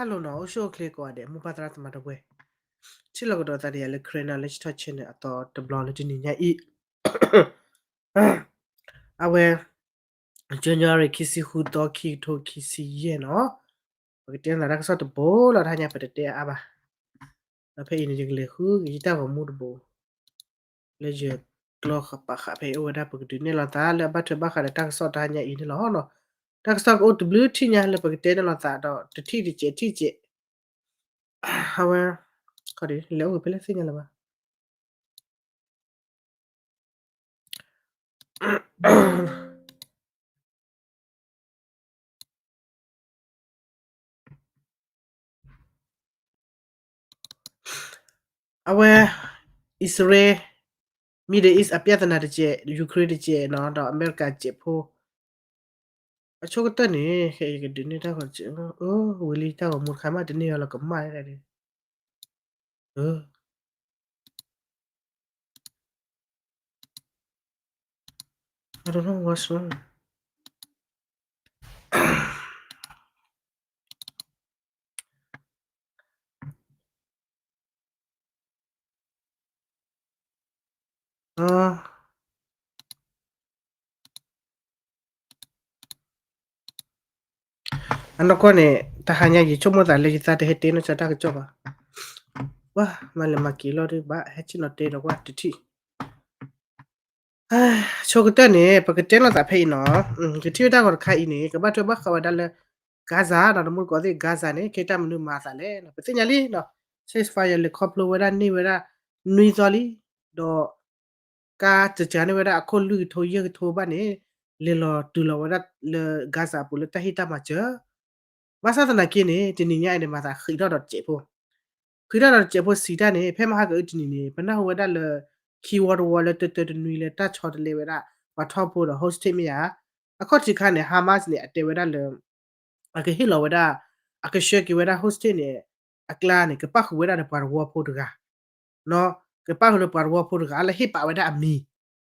Hello နီၤ, အိၣ်ဆူၣ်အိၣ်ချ့ကိးဂၤဒဲး မိၢ်ပၢ်သရၣ်သမါတဝဲ, ထံၣ်လိာ်ကဒီးသးဒီးယၤလၢ Karen Knowledge Talk Channel အသီတဘျီလၢတနံၤညါအံၤ, အဝဲ January ခံဆံဃုသီ ခံကထိခံဆံယဲၢ်နီၤ, ပကတဲနၤတၢ်ကစီၣ်တဘိလီၤ တဟါညါပတတဲအါဘၣ်, ဒီးဖဲအံၤန့ၣ် ယကလဲၤဃုယတၢ်ဂီၤမူတဘိ လၢယကျိဃပာ်ဃာ်ဖဲအံၤအိၣ်ဝဲဒၣ် ပကဒုးနဲၣ်လိာ်သးလၢအဘၣ်ထွဲဘၣ်ဃးဒီးတၢ်ကစီၣ်တဟါညါအံၤန့ၣ်လီၤနီၤ. တၢ်ကစီၣ်ကအိၣ်တဘျုးထံၣ်ညါလၢပကတဲနဲၣ်လိာ်သးဒီး တထံၣ်တစဲးထံၣ်စဲး, အဝဲ ခီဒလဲၤအိၣ်ဖဲလဲၣ်သ့ၣ်ညါလၢၤဘၣ်. အဝဲ အံၣ်စရ့လး Middle East အပြဿနာတစဲး, Ukraine တစဲးနီၤ, ဒီးအမဲရကၤစဲးဖိ အဆိကတၢၢ်န့ၣ် ခဲအံၤကဒုးန့ၢ်တၢ်ဂီၤစဲး, ဝံၤလံတၢ်ဂီၤမူတခါမး တန့ၢ်အီၤလီၤကမၣ်ဒၣ်န့ၣ် I don't know what's wrong. အနီၢ်ကီၢ်န့ၣ် တဟါညါယဆိကမိၣ်သးလၢယသးတဟဲတဲနီၢ်ကီၢ်တၢ်ကစီၣ်ဘၣ်, ဝဲ မၤလဲၤမၤက့ၤလီၤဒုးဘၣ် ဟဲဆ့ၣ်နီၤတဲဒီးကွၢ်တထံၣ် ဆိကတၢၢ်န့ၣ် ပကတဲလိာ်သးဖဲအံၤနီၤ, ကထံၣ်ဝဲတၢ်ဂီၤတခါအံၤန့ၣ် ကဘၣ်ထွဲဘၣ်ဃးဝဲဒၣ်လၢ Gaza နီၤ, ဒီးမုၢ်တကိးသ့ၣ် Gaza န့ၣ် ခဲတၢ်မနုၤမၤသးလဲၣ်နီၤ, ပသ့ၣ်ညါလံနီၤ, ceasefire လဲၤခီဖျိဝဲဒၣ်န့ၢ်ဝဲဒၣ် နွံသီလံ, ဒီး ကါတစှၤန့ၢ်ဝဲဒၣ်အခိၣ်လွံၢ်ကထိယဲၢ်ကထိဘၣ်န့ၣ် လဲၤလီၤတုၤလီၤဝဲဒၣ်လၢ Gaza အပူၤလၢတၢ်ဟ့ၣ်တၢ်မၤစၢၤ, ဘၣ်ဆၣ်သနာ်က့န့ၣ် တနံၤညါအံၤန့ၣ် မၤသးဃံးထီၣ်ဒီးတစဲးဖိ ဃံးထီၣ်ဒီးတစဲးဖိစံးတၢ်န့ၣ် ဖဲမဟါကအုတနံၤန့ၣ် ပနၢ်ဟူဝဲဒၣ်လၢ ခံဝီတဝီလၢတၢတၢတနွံလၢတၢ်ဆီတလဲဝဲဒၣ် ပှၤထီၣ်ဖိဒီး hostage မ့ၢ်ဧါ, အခီၣ်ထံးခါန့ၣ် Hamas န့ၣ် အတဲဝဲဒၣ်လၢ အကဟ့ၣ်လီၤဝဲဒၣ် အကဆှၢက့ၤဝဲဒၣ် hostage န့ၣ် အကျါန့ၣ် ကပၣ်ဃုာ်ဝဲဒၣ်ဒီးပှၤတဝီဖိတဂၤ ကပၣ်ဃုာ်လၢပှၤတဝီဖိတဂၤလၢဟ့ၣ်ပာ်ဝဲဒၣ်အမံၤ,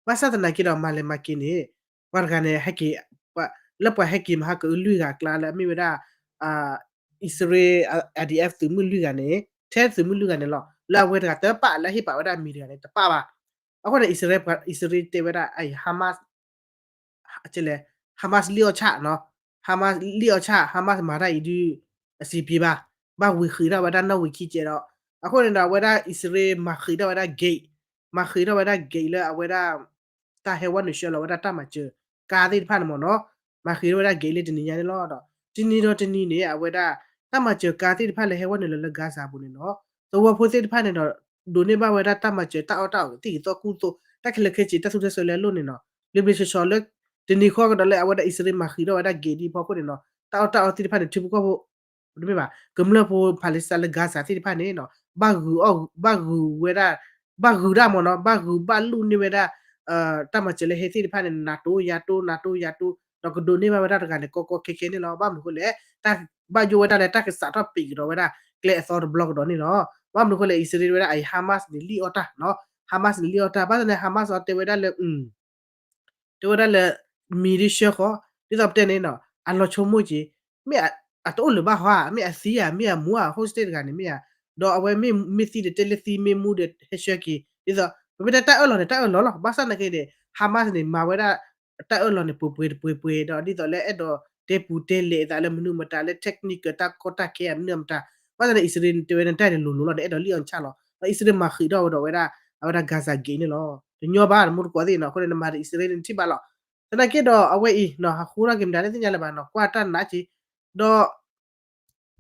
ဘၣ်ဆၣ်သနာ်က့ဒီး မၤလဲၤမၤက့ၤန့ၣ် ပှၤတဂၤန့ၣ် ဟဲက့ၤ လၢပှၤဟဲက့ၤမဟါကအုလွံၢ်ဂၤအကျါလၢအမ့ၢ်ဝဲဒၣ် အံၣ်စရ့လး IDF သုးမုၢ်လွံၢ်ဂၤန့ၣ် ထဲသုးမုၢ်လွံၢ်ဂၤန့ၣ်လီၤ လၢအဝဲတဂၤတပာ်လၢဟ့ၣ်ပာ်ဝဲဒၣ်အမံၤတဂၤန့ၣ် တပာ်ဘၣ်. အဃိန့ၣ် အံၣ်စရ့လး အံၣ်စရ့လးတဲဝဲဒၣ် Hamas Hamas လံၣ်အီၣ်ဆၣ်နီၤ, Hamas လံၣ်အီၣ်ဆၣ် Hamas မၤတၢ်အံၤဒုး အဆင်ပြေဘၣ်, ဘၣ်ဝံၤဃံးထီၣ်ဝဲဒၣ်နီၣ်ဝံၤခံကဲးဒီး အဃိန့ၣ်ဒီး အဝဲဒၣ်အံၣ်စရ့လးမၤဃံးထီၣ်ဝဲဒၣ် gate, မၤဃံးထီၣ်ဝဲဒၣ် gate လၢအဝဲဒၣ် တၢ်ဟဲဝဲနုာ်ဆှၢလီၤဝဲဒၣ်တၢ်မၤစၢၤ ကါသ့ၣ်တဖၣ်န့ၣ်မ့ၢ်နီၤ, မၤဃံးထီၣ်ဝဲဒၣ် gate လၢတနံၤညါန့ၣ်လီၤဒီး တနံၤဒီးတနံၤန့ၣ် အဝဲဒၣ် တၢ်မၤစၢၤကါသ့ၣ်တဖၣ်လၢဟဲဝဲနုာ်လီၤလၢ Gaza ပူၤန့ၣ်နီၤ, သဝီဖိသ့ၣ်တဖၣ်န့ၣ်ဒီး ဒိးန့ၢ်ဘၣ်ဝဲဒၣ်တၢ်မၤစၢၤ တၢ်အီၣ်တၢ်အီသ့ၣ်ကသီၣ်ကူၣ်သိး တၢ်ခဲလၢာ်ခဲဆ့ တၢ်သူၣ်ထီၣ်စၢၤလၢအလိၣ်န့ၣ်နီၤ, ဘျ့ဘျ့ဆှီဆှီလၢ တနံၤဃီကဒီးလၢအဝဲဒၣ်အံၣ်စရ့လးမၤဃံးထီၣ်ဝဲဒၣ် gate ဒ်အဖီခိၣ်န့ၣ်နီၤ, တၢ်အီၣ်တၢ်အီသ့ၣ်တဖၣ်န့ၣ် ထံဖိကီၢ်ဖိ တမ့ၢ်ဘၣ် ကမျၢၢ်ဖိ Palestine လၢ Gaza သ့ၣ်တဖၣ်န့ၣ်နီၤ ဘၣ်ဂုာ်အီၣ် ဘၣ်ဂုာ်ဝဲဒၣ် ဘၣ်ဂုာ်ဒၣ်မ့ၢ်နီၤ ဘၣ်ဂုာ်ဘၣ်လိၣ်န့ၢ်ဝဲဒၣ် တၢ်မၤစၢၤလၢဟဲသ့ၣ်တဖၣ်န့ၣ် နၤတိယၤတိ နၤတိယၤတိ ဒီးကဒိးန့ၢ်ဘၣ်ဝဲဒၣ်တဂၤန့ၣ် ကီကီခဲခဲန့ၣ်လီၤ. ဘၣ်မနုၤအဃိလဲၣ် ဘၣ်ယိၣ်ဝဲဒၣ်လၢတၢ်ကစးထီၣ်ပံးကဒီးဝဲဒၣ် ကျဲအသီတဘျီကဒီးန့ၣ်လီၤ. ဘၣ်မနုၤအဃိလဲၣ် အံၣ်စရ့လးဝဲဒၣ်အံၤ Hamas န့ၣ် လံၣ်အီၣ်တၢ်နီၤ Hamas န့ၣ် လံၣ်အီၣ်တၢ် ဘၣ်ဆၣ်န့ၣ် Hamas အီၤတဲဝဲဒၣ်လၢ တဲဝဲဒၣ်လၢ မံၤဒ်ဆှၢဃီၤ ဒ်သိးပတဲန့ၣ်နီၤ အလီၤဆိကမိၣ်က့ၤ မ့ၢ်အတအိၣ်လၢၤဘၣ်ဟီဧါ မ့ၢ်အသံဧါ မ့ၢ်အမူဧါ hostage တဂၤန့ၣ်မ့ၢ်ဧါ ဒီးအဝဲမ့ၢ်သံဒီးတဲလၢသံ မ့ၢ်မူဒီးဟဲဆှၢက့ၤ ဒ်သိး ပမ့ၢ်တဲတၢ်အၢၣ်လီၤန့ၣ် တၢ်အၢၣ်လီၤလီၤ ဘၣ်ဆၣ်သနာ်က့န့ၣ် Hamas န့ၣ် မၤဝဲဒၣ် တၢ်အၢၣ်လီၤန့ၣ် ပှဲၤပှဲၤတပှဲၤပှဲၤ ဒီးဒ်သိးလၢအဲၣ်ဒိးတဲပူၤတဲလဲၤအသးလၢမနုၤမတၤလၢ technical တၢ်ကီတၢ်ခဲအမနုၤမတၤ ဘၣ်ဆၣ်န့ၣ် အံၣ်စရ့လးန့ၣ် တဲဝဲန့ၣ် တၢ်န့ၣ်လိၤလိၤလီၤ နအဲၣ်ဒိးလံၣ်အီၣ်ဆၣ်လီၤ ဒီးအံၣ်စရ့လးမၤဃံးထီၣ်ဝဲဒီးဝဲဒၣ် အဝဲဒၣ် Gaza Gate န့ၣ်လီၤ တညီဘၣ် တမူတကိးသ့ၣ်နီၤ အဃိန့ၣ် နမၤဒီးအံၣ်စရ့လးန့ၣ် နထံၣ်ဘၣ်လီၤ သနာ်က့ဒီးအဝဲအံၤနီၤ ဟးဃိထီၣ်က့ၤမတၤလၢသ့ၣ်ညါလၢၤဘၣ်နီၤ ကွၢ်တၢ်နးက့ၤ ဒီး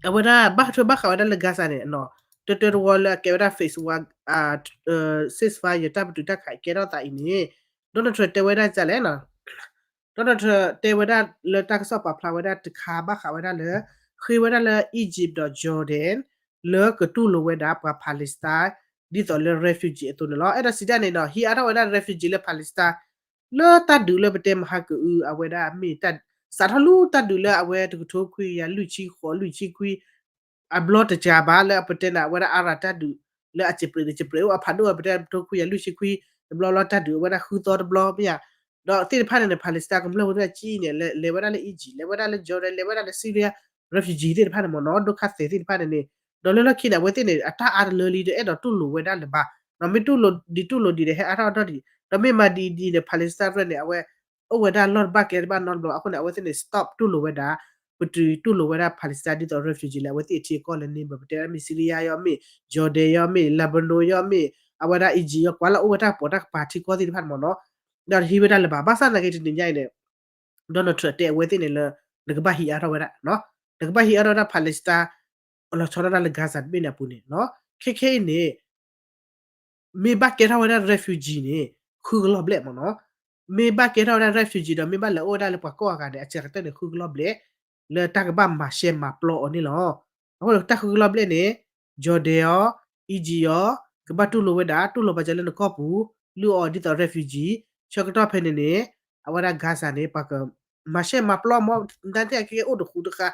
အဝဲဒၣ်ဘၣ်ထွဲဘၣ်ဃးဝဲဒၣ်လၢ Gaza န့ၣ်နီၤ တၢတၢတဝီလၢအကဲဝဲဒၣ် phase one ceasefire တၢ်ပတုာ်တၢ်ခးကဲထီၣ်သးအံၤန့ၣ် Donald Trump တဲဝဲဒၣ်ဒ်လဲၣ်နီၤ Donald Trump တဲဝဲဒၣ်လၢတၢ်ကစီၣ်ပာ်ဖျါဝဲဒၣ်တခါဘၣ်ဃးဝဲဒၣ်လၢ ဃ့ဝဲဒၣ်လၢ Egypt ဒီး Jordan လၢကတူၢ်လိာ်ဝဲဒၣ်ပှၤ Palestine ဒ်သိးလၢ refugee အသိးန့ၣ်လီၤ. အဲၣ်ဒိးစံးတၢ်န့ၣ်ဒီး ဟံးအါထီၣ်ဝဲဒၣ် refugee လၢ Palestine လၢတၢ်ဒုးလၢပတဲမဟါကအု အဝဲဒၣ်မ့ၢ်တၢ် စးထီၣ်လၢတၢ်ဒုးလၢအဝဲတကထိခွံကယၤလွံၢ်ဆံဃိးလွံၢ်ဆံခွံ အဘျီတကးဘၣ်လၢအပတဲန့ၣ် အဝဲဒၣ်အါရၤတၢ်ဒုးလၢအစံးပြ့းန့ၣ် စံးပြ့းအိၣ် အဖးဒိၣ်အပတဲတကထိခွံကယၤလွံၢ်ဆံခွံ တဘျီလၢတၢ်ဒုးအဝဲဒၣ်ဃုသီတဘျီမ့ၢ်ဧါ ဒီးသ့ၣ်တဖၣ်န့ၣ်န့ၣ် Palestine ကမျၢၢ်ဖိသ့ၣ်ကံန့ၣ် လဲၤဝဲဒၣ်လၢ Egypt လဲၤဝဲဒၣ်လၢ Jordan လဲၤဝဲဒၣ်လၢ Syria refugee သ့ၣ်တဖၣ်န့ၣ်မ့ၢ်နီၤ ဒုက္ခသည် သ့ၣ်တဖၣ်န့ၣ်န့ၣ် ဒီးလၢလီၢ်ခံန့ၣ် အဝဲသ့ၣ်န့ၣ် အတၢ်အါတလၢလံ တအဲၣ်ဒိးတူၢ်လိာ်ဝဲဒၣ်လၢၤဘၣ်, မ့ၢ်တူၢ်လိာ်ဒံးတူၢ်လိာ်ဒံးဒီး ဟဲအါထီၣ်အါထီၣ်ဒံး ဒီးမ့ၢ်မၤဒ်အံၤဒ်အံၤန့ၣ် Palestine ရဲၣ်န့ၣ် အဝဲ အိၣ်ဝဲဒၣ်လီၢ်တဘၣ်ကျဲတဘၣ်နီတဘျီ အဃိန့ၣ် အဝဲသ့ၣ်န့ၣ် stop တူၢ်လိာ်ဝဲဒၣ် ပတုာ်တူၢ်လိာ်ဝဲဒၣ် Palestine ဒ်သိး refugee လၢအဝဲသ့ၣ်အထံအကီၢ်လၢန့ၣ် ပတဲမ့ၢ် Syria ယီၤ မ့ၢ် Jordan ယီၤ မ့ၢ် Lebanon ယီၤ မ့ၢ် အဝဲဒၣ် Egypt ယီၤ ကွၢ်လၢအိၣ်ဝဲတၢ်ပိာ်တၢ်ကပၤထံကီၢ်သ့ၣ်တဖၣ်န့ၣ်မ့ၢ်နီၤ ဒီးတဟံးဝဲဒၣ်လၢၤဘၣ် ဘၣ်ဆၣ်သနာ်က့တနံၤညါအံၤန့ၣ် Donald Trump တဲအဝဲသ့ၣ်န့ၣ်လၢ နကဘၣ်ဟံးအါထီၣ်ဝဲဒၣ် နကဘၣ်ဟံးအါထီၣ်ဝဲဒၣ် Palestine လီၤဆီဒၣ်တၢ်လၢ Gaza တဘ့ၣ်န့ၣ်အပူၤန့ၣ် ခဲခဲအံၤန့ၣ် မ့ၢ်ဘၣ်ကဲထီၣ်ဝဲဒၣ် refugee န့ၣ် ဃုကလီၢ်ဘျဲၣ်မ့ၢ်နီၤ, မ့ၢ်ဘၣ်ကဲထီၣ်ဝဲဒၣ် refugee ဒီးမ့ၢ်ဘၣ်လဲၤအိၣ်ဝဲဒၣ်လၢပှၤကီၢ်အဂၤန့ၣ် အဆဲးကတၢၢ်န့ၣ် ဃုကလီၢ်ဘျဲၣ် လၢတၢ်ကဘၣ်မၤရှဲမၤပျီအီၤန့ၣ်လီၤ. အဃိန့ၣ် တၢ်ဃုကလီၢ်ဘျဲၣ်န့ၣ် Jordan ယီၤ Egypt ယီၤ ကဘၣ်တူၢ်လိာ်ဝဲဒၣ် တူၢ်လိာ်ပာ်စၢၤလၢနကီၢ်ပူၤ လုၢ်အီၤဒ်သိး refugee ဆၢကတီၢ်ဖဲန့ၣ်န့ၣ် အဝဲဒၣ် Gaza န့ၣ် ပှၤက မၤရှဲမၤပျီမ့ၢ် တၢ်သ့ၣ်အကဲကဲအိၣ်တဃူတဃာ်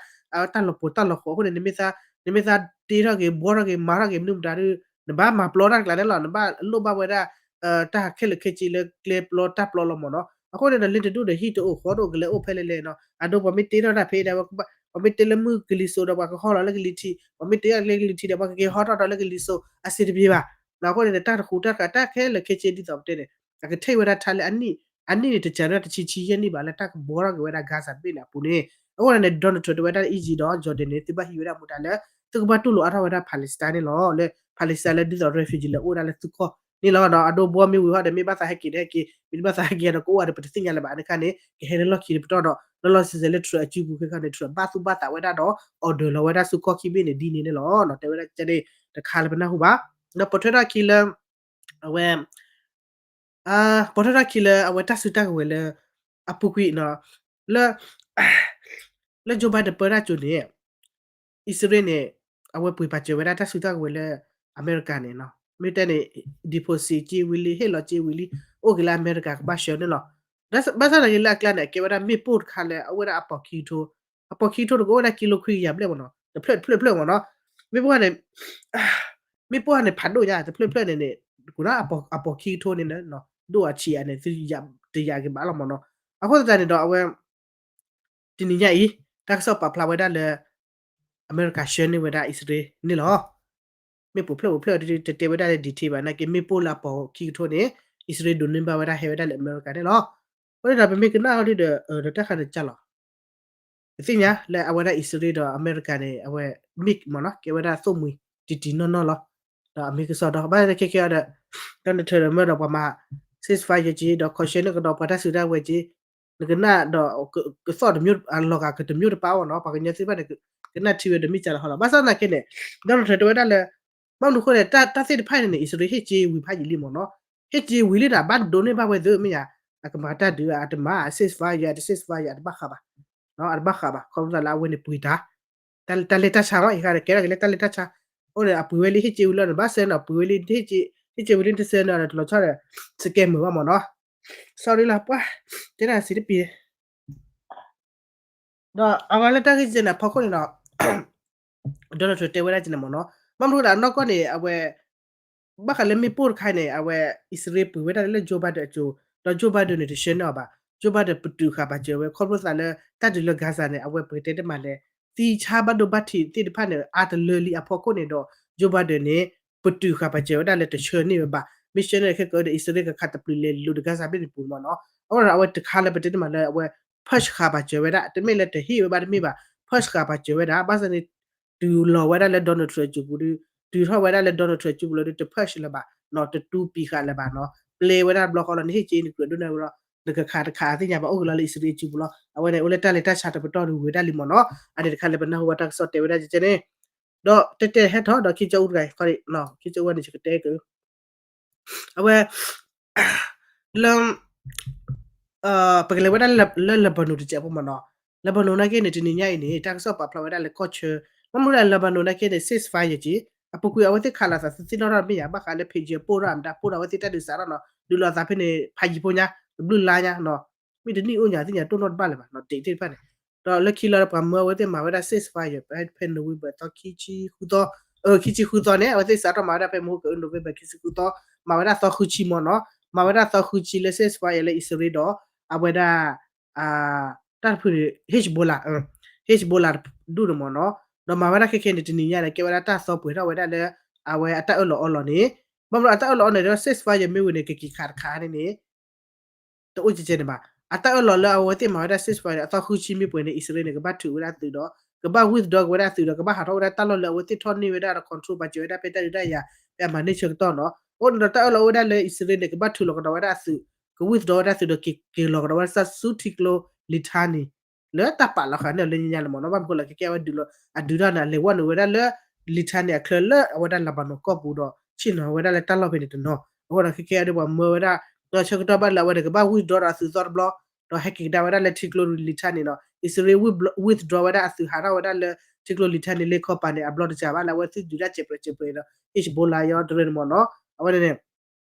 တၢ်လီၤပိာ်တၢ်လီၤဃိးအဃိန့ၣ် နမ့ၢ်သးတ့ထီၣ်က့ၤ ဘှီထီၣ်က့ၤ မၤထီၣ်က့ၤ မနုၤမတၤဒီး နဘၣ်မၤပျီတၢ်တကျါန့ၣ်လီၤ. နဘၣ်လိၣ်ဘၣ်ဝဲဒၣ် တၢ်ခဲလၢာ်ခဲဆ့လၢကျဲပျီတၢ်ပျီလီၤမ့ၢ်နီၤ. အဃိန့ၣ်ဒီး လ့တဒူၣ်ဒီး ဟံၣ်တအိၣ်ဃီတအိၣ် ကလဲၤအိၣ်ဖဲလဲၣ်လဲၣ်နီၤ. အဒိ ပှၤမ့ၢ်တ့ထီၣ်တၢ်ဖဲအံၤဒီး ပှၤမ့ၢ်တ့လၢမုၢ်ကလံၤစိးဒီး ပှၤကဟီထီၣ်လၢကလံၤထံး ပှၤမ့ၢ်တ့ထီၣ်လၢကလံၤထံးဒီး ပှၤကက့ၤဟီထီၣ်ဒီးလၢကလံၤစိး အစ့တဘ့ၣ်ဘၣ်. အဃိန့ၣ်ဒီး တၢ်တဃူတၢ်တဃာ် တၢ်ခဲလၢာ်ခဲဆ့ဒ်သိးပတဲန့ၣ် အကထံၣ်ဝဲဒၣ်ထါလၢအနံၣ် အနံၣ်န့ၣ် တစဲးဒၣ်တဆံဆံယဲၢ်နံၣ်ဘၣ် လၢတၢ်ကဘှီထီၣ်က့ၤဝဲဒၣ် Gaza တဘ့ၣ်န့ၣ်အပူၤန့ၣ်. အဃိန့ၣ် Donald Trump တဲဝဲဒၣ်လၢ Egypt ဒီး Jordan န့ၣ် သုဘၣ်ဟံးဝဲဒၣ်မူဒါလၢ သုကဘၣ်တူၢ်လိာ်အါထီၣ်ဝဲဒၣ် Palestine န့ၣ်လီၤ. လၢ Palestine လၢဒ်သိး refugee လၢအိၣ်ဝဲဒၣ်လၢသုကီၢ်န့ၣ်လီၤ. အဒိ ဘှီမ့ၢ်ဝံၤဟီဒီး မ့ၢ်ဘၣ်သးဟဲက့ၤဒီးဟဲက့ၤ မ့ၢ်တဘၣ်သးဟဲက့ၤဒီး ကအိၣ်ဝဲဒီး ပတသ့ၣ်ညါလၢၤဘၣ်န့ၣ်ခါန့ၣ် ကဟဲလၢလီၢ်ခံတပတီၢ်ဒီး လီၤလီၤဆဲးဆဲးလၢ Trump အစုပူၤခဲခါန့ၣ် Trump ဘၣ်သူၣ်ဘၣ်သးဝဲဒၣ်ဒီး order လီၤဝဲဒၣ်ဆူကီၢ်ခံဘ့ၣ်န့ၣ် ဒ်န့ၣ်န့ၣ်လီၤ. တဲဝဲဒၣ်ကဲန့ၣ် တခါလၢပနၢ်ဟူဘၣ်. ဒီးပိာ်ထွဲထီၣ်ခံလၢ အဝဲ ပိာ်ထွဲထီၣ်ခံလၢအဝဲတၢ်စုတၢ်ကဝဲၤလၢ အပူၤကွံာ်နီၤ လၢ လၢ Joe Biden ပၢတၢ်ကၠိန့ၣ် အံၣ်စရ့လးန့ၣ် အဝဲပှ့ၤပာ်စၢၤဝဲဒၣ်တၢ်စုတၢ်ကဝဲၤလၢအမဲရကၤန့ၣ်နီၤ မ့ၢ်တဲန့ၣ် deposit က့ဝံၤလံ ဟ့ၣ်လီၤက့ဝံၤလံ အိၣ်က့ၤလၢအမဲရကၤကဘၣ်ဆှၢန့ၣ်လီၤ. ဘၣ်ဆၣ်သနာ်က့လၢအကျါန့ၣ် အကဲဝဲဒၣ်မ့ၣ်ပိၢ်တခါလၢအအိၣ်ဝဲဒၣ်အပိာ်ခံကထိ အပိာ်ခံကထိန့ၣ် ကအိၣ်ဝဲဒၣ်ကံလိခွံကယၤဘျဲၣ်မ့ၢ်နီၤ တဖျၢၣ်တဖျၢၣ်တဖျၢၣ်မ့ၢ်နီၤ မ့ၣ်ပိၢ်န့ၣ် မ့ၣ်ပိၢ်န့ၣ် ဖးဒိၣ်ညါ တဖျၢၣ်တဖျၢၣ်န့ၣ်န့ၣ် ကဒၣ်အပိာ်ခံကထိန့ၣ် ဒိၣ်အဆံးအါန့ၣ် သုတယာ်က့ၤဘၣ်လီၤမ့ၢ်နီၤ. အဃိသတးန့ၣ်ဒီးအဝဲ တနံၤညါအံၤ တၢ်ကစီၣ်ပာ်ဖျါဝဲဒၣ်လၢ အမဲရကၤဆှၢန့ၢ်ဝဲဒၣ်အံၣ်စရ့လးန့ၣ်လီၤ. မ့ၣ်ပိၢ်ဖျၢၣ်ပိၢ်ဖျၢၣ်တတဲဝဲဒၣ်လၢ detail ဘၣ် နာ်က့ မ့ၣ်ပိၢ်လၢအပိာ်ခံကထိန့ၣ် အံၣ်စရ့လးဒိးန့ၢ်ဘၣ်ဝဲဒၣ်ဟဲဝဲဒၣ်လၢအမဲရကၤန့ၣ်လီၤ. အဃိန့ၣ်ဒီးပမ့ၢ်ကနၣ်အီၤဒ်ဒီး ဒီးတၢ်ခါန့ၣ်ကၢ်လီၤ ပသ့ၣ်ညါလၢအဝဲဒၣ်အံၣ်စရ့လးဒီးအမဲရကၤန့ၣ် အဝဲ mix မ့ၢ်နီၤ ကဲဝဲဒၣ်သိၣ်မှံၤတံၢ်တံၢ်နီၢ်နီၢ်လီၤ. ဒီးအမ့ၢ်ကစီဒီ ဘၣ်ဆၣ်ခဲခဲအံၤဒီး တၢ်နထၢဒီးမၢဒီးပှၤမၤ ceasefire က့ၤ ဒီး ခီဆၢန့ၢ်ကဒီးပှၤတၢ်စုတၢ်ဝဲၤက့ၤ နကနၣ်ဒီး ကသီၣ်တမံၤ အလီၤဂာ်ကတမံၤတပၢ်အီၤနီၤ ပှၤကညီသ့ၣ်တဖၣ်န့ၣ် ကနၣ်ထံဝဲဒီးမ့ၢ်ကၢ်လီၤဟီလီၤ. ဘၣ်ဆၣ်သနာ်က့န့ၣ် တၢ်နထၢတဲဝဲဒၣ်လၢ ဘၣ်မနုၤအဃိန့ၣ် တၢ်သ့ၣ်တဖၣ်န့ၣ်န့ၣ် အံၣ်စရ့လးဟ့ၣ်က့ၤဝံၤဖးယံာ်လံမ့ၢ်နီၤ ဟ့ၣ်က့ၤဝံၤလံဒီး ဘၣ်ဒိးန့ၢ်ဘၣ်ဝဲသ့မ့ၢ်ယါ အကမၤတၢ်ဒုး အတမၤ ceasefire အတ ceasefire အတဘၣ်ဃးဘၣ် အတဘၣ်ဃးဘၣ် ခီဖျိလၢအဝဲန့ၣ်ပှ့ၤတၢ် တၢ်လဲၤတၢ်ဆါမ့ၢ် ယခါဒီးကဲထီၣ်က့ၤလၢတၢ်လဲၤတၢ်ဆါ အိၣ်ဒီးအပှ့ၤဝဲလံ ဟ့ၣ်က့ၤဝံၤလီၤန့ၣ် ဘၣ်ဆၣ်န့ၣ် ပှ့ၤဝဲလံ ဟ့ၣ်က့ၤဝံၤလံ တဆၢန့ၣ်ဒီး တလီၤဆီဒီး စကဲမုာ်ဘၣ်မ့ၢ်နီၤ sorry လီၤ ပှၤ တဲဒၣ်စံးတပံၤ ဒီးအဝဲလၢတၢ်ဂ့ၢ်ကဲန့ၣ်အဖီခိၣ်န့ၣ်ဒီး Donald Trump တဲဝဲဒၣ်ကဲန့ၣ်မ့ၢ်နီၤ ဘၣ်မနုၤဒီးအနီၢ်ကီၢ်န့ၣ် အဝဲ ဘၣ်ဃးလၢမ့ၣ်ပိၢ်တခါန့ၣ် အဝဲ အံၣ်စရ့လးပှ့ၤဝဲဒၣ်လၢ Joe Biden အကၠိ ဒီး Joe Biden န့ၣ် တဆှၢန့ၢ်အီၤဘၣ် Joe Biden ပတုာ်ဃာ်ပာ်စၢၤဝဲ ခီဖျိသးလၢ တၢ်ဒုးလၢ Gaza န့ၣ် အဝဲပကတဲတမးလဲၣ် သံဆါဘၣ်ဒိဘၣ်ထံးသ့ၣ်တဖၣ်န့ၣ် အါတလၢလံအဖီခိၣ်န့ၣ်ဒီး Joe Biden န့ၣ် ပတုာ်ဃာ်ပာ်စၢၤဝဲဒၣ်လၢတဆှၢန့ၢ်ဝဲဘၣ် မ့ၢ်ဆှၢန့ၢ်ခဲကဒီး အံၣ်စရ့လးကခးတပျုာ်လဲၤလိၤဒီး Gaza ဘ့ၣ်န့ၣ်ပူၤမ့ၢ်နီၤ အဃိဒီးအဝဲတခါလၢပတဲတမးလၢအဝဲ push ဃာ်ပာ်စၢၤဝဲဒၣ် တမ့ၢ်လၢတဟ့ၣ်ဝဲဘၣ်တမ့ၢ်ဘၣ် push ဃာ်ပာ်စၢၤဝဲဒၣ် ဘၣ်ဆၣ်န့ၣ် တုၤလီၤဝဲဒၣ်လၢ Donald Trump အစုပူၤဒီး တုၤထီၣ်ဝဲဒၣ်လၢ Donald Trump အစုပူၤလီၤဒီး တ push လၢၤဘၣ်နီၤ တတူၢ်ပံၤဃာ်လၢၤဘၣ်နီၤ ပျဲဝဲဒၣ်တဘျီဃီလီၤ နဟ့ၣ်က့ၤနကြၢးဒိးန့ၢ်ဝဲလီၤ နကခးတခးအသ့ၣ်ညါဘၣ် အိၣ်က့ၤလီၤလၢအံၣ်စရ့လးအစုပူၤလီၤ အဝဲန့ၣ် အိၣ်လၢတၢ်လဲၤတၢ်ဆါတပတီၢ်ဒီးဝံၤဝဲဒၣ်လံမ့ၢ်နီၤ အန့ၣ်တခါလၢပနၢ်ဟူဝဲတၢ်ကစီၣ်တဲဝဲဒၣ်ကဲန့ၣ် ဒီးတဲတဲဟဲထီၣ်ဒီး ခံကၠီအူတဂၤ ခီဒံး ခံကၠီအူန့ၣ် ယကတဲက့ၤ အဝဲ လၢ ပကလဲၤဝဲဒၣ်လၢ Lebanon တစဲးဖိမ့ၢ်နီၤ Lebanon နာ်က့န့ၣ် တနံၤညါအံၤန့ၣ် တၢ်ကစီၣ်ပာ်ဖျါဝဲဒၣ်လၢကီၢ်ဆၢ ဘၣ်မနုၤလၢ Lebanon နာ်က့န့ၣ် ceasefire က့ၤ အပူၤကွံာ်အဝဲသ့ၣ်ခးလိာ်သးသ့ၣ်နီၣ်ထီၣ်မ့ၢ်ယါ ဘၣ်ဃးလၢ pager ပိၢ်ထီၣ်အမတၤ ပိၢ်ထီၣ်အဝဲသ့ၣ်တၢ်ဒုးစးထီၣ်နီၤ ဒုးလိာ်သးဖဲန့ၣ် ဖးယံၤဖိညါ တဘျုးလါညါနီၤ မ့ၢ်တနံၣ်အိၣ်ညါသ့ၣ်ညါ တိၢ်နီၣ်တဘၣ်လၢၤဘၣ်နီၤ date သ့ၣ်တဖၣ်န့ၣ် ဒီးလၢခံလီၤဒီးပှၤမၢအဝဲသ့ၣ်မၤဝဲဒၣ် ceasefire ဖဲ November သီခံဆံဃုသီ ခံဆံဃုသီန့ၣ် အဝဲသ့ၣ်စးထီၣ်မၤဝဲဒၣ်ဖဲ မဟိက November ခံဆံဃုသီ မၤဝဲဒၣ်သီဃုဆံမ့ၢ်နီၤ မၤဝဲဒၣ်သီဃုဆံလၢ ceasefire လၢအံၣ်စရ့လးဒီး အဝဲဒၣ် တၢ်တဖုန့ၣ် Hezbollah Hezbollah ဒူၣ်န့ၣ်မ့ၢ်နီၤ, ဒီးမၤဝဲဒၣ်ခဲခဲန့ၣ် တနံၤညါန့ၣ် ကဲဝဲဒၣ်တၢ်သီပှဲၤထီၣ်ဝဲဒၣ်လၢ အဝဲအတၢ်အၢၣ်လီၤအီလီၤန့ၣ်, ဘၣ်မနုၤအတၢ်အၢၣ်လီၤအီလီၤန့ၣ် ဒီး ceasefire မ့ၢ်ဝံၤန့ၣ် ကက့ၤခးတခါန့ၣ်န့ၣ် တအိၣ်ကဲကဲန့ၣ်ဘၣ်. အတၢ်အၢၣ်လီၤလၢအဝဲသ့ၣ်မၤဝဲဒၣ် ceasefire န့ၣ် အသီဃုဆံမ့ၢ်ပှဲၤန့ၣ် အံၣ်စရ့လးန့ၣ် ကဘၣ်ထုးဝဲဒၣ်အသုးဒီး ကဘၣ် withdraw က့ၤဝဲဒၣ်အသုးဒီး ကဘၣ်ဟးထီၣ်ဝဲဒၣ်တၢ်လီၢ်လၢအဝဲသ့ၣ်ထီၣ်န့ၢ်ဝဲဒၣ်ဒီး control ဘၣ်စၢၤဝဲဒၣ်ဖဲတၢ်ဒုးတၢ်ယၤ ဖဲအမၤန့ၢ်ဆၢကတီၢ်နီၤ. အဃိန့ၣ်ဒီးတၢ်အၢၣ်လီၤအိၣ်ဝဲဒၣ်လၢအံၣ်စရ့လးန့ၣ် ကဘၣ်ထုးလီၤကဒီးဝဲဒၣ်အသုး, က withdraw ဝဲဒၣ်သုးဒီးက့ၤက့ၤလီၤကဒီးဝဲဒၣ်ဆူထံကျိ Litani လၢတၢ်ပာ်လီၤဃာ်န့ၢ်အီၤလၢညါညါန့ၣ်မ့ၢ်နီၤ. ဘၣ်မနုၤဃိလဲၣ် ခဲခဲအဝဲဒုးလီၤ အဒုးတၢ်န့ၣ် အလဲၤဝဲနုာ်ဝဲဒၣ်လၢ Litani အချၢလၢအဝဲဒၣ် Lebanon ကီၢ်ပူၤဒီး ဆ့ၣ်နီၤဝဲဒၣ်လၢတၢ်လီၢ်ဖဲန့ၣ်တနီၤ. အဃိဒီးခဲခဲအံၤဒီးပှၤမၢဝဲဒၣ် ဒီးဆၢကတီၢ်ဘၣ်လၢအဝဲန့ၣ် ကဘၣ် withdraw ဒီးအသုးသီတဘျီ, ဒီးဟဲက့ၤကဒါဝဲဒၣ်လၢထံကျိ Litani န့ၣ်နီၤ. အံၣ်စရ့လး withdraw ဝဲဒၣ်အသုးဟးထီၣ်ဝဲဒၣ်လၢထံကျိ Litani လ့ခီပၤန့ၣ် အဘျီတစှၤဘၣ်လၢအဝဲသ့ၣ်ဒုးတၢ်စဲးပြဲးစဲးပြဲး ဒီး Hezbollah ယီတရၢန့ၣ်မ့ၢ်နီၤ. အဝဲန့ၣ်န့ၣ်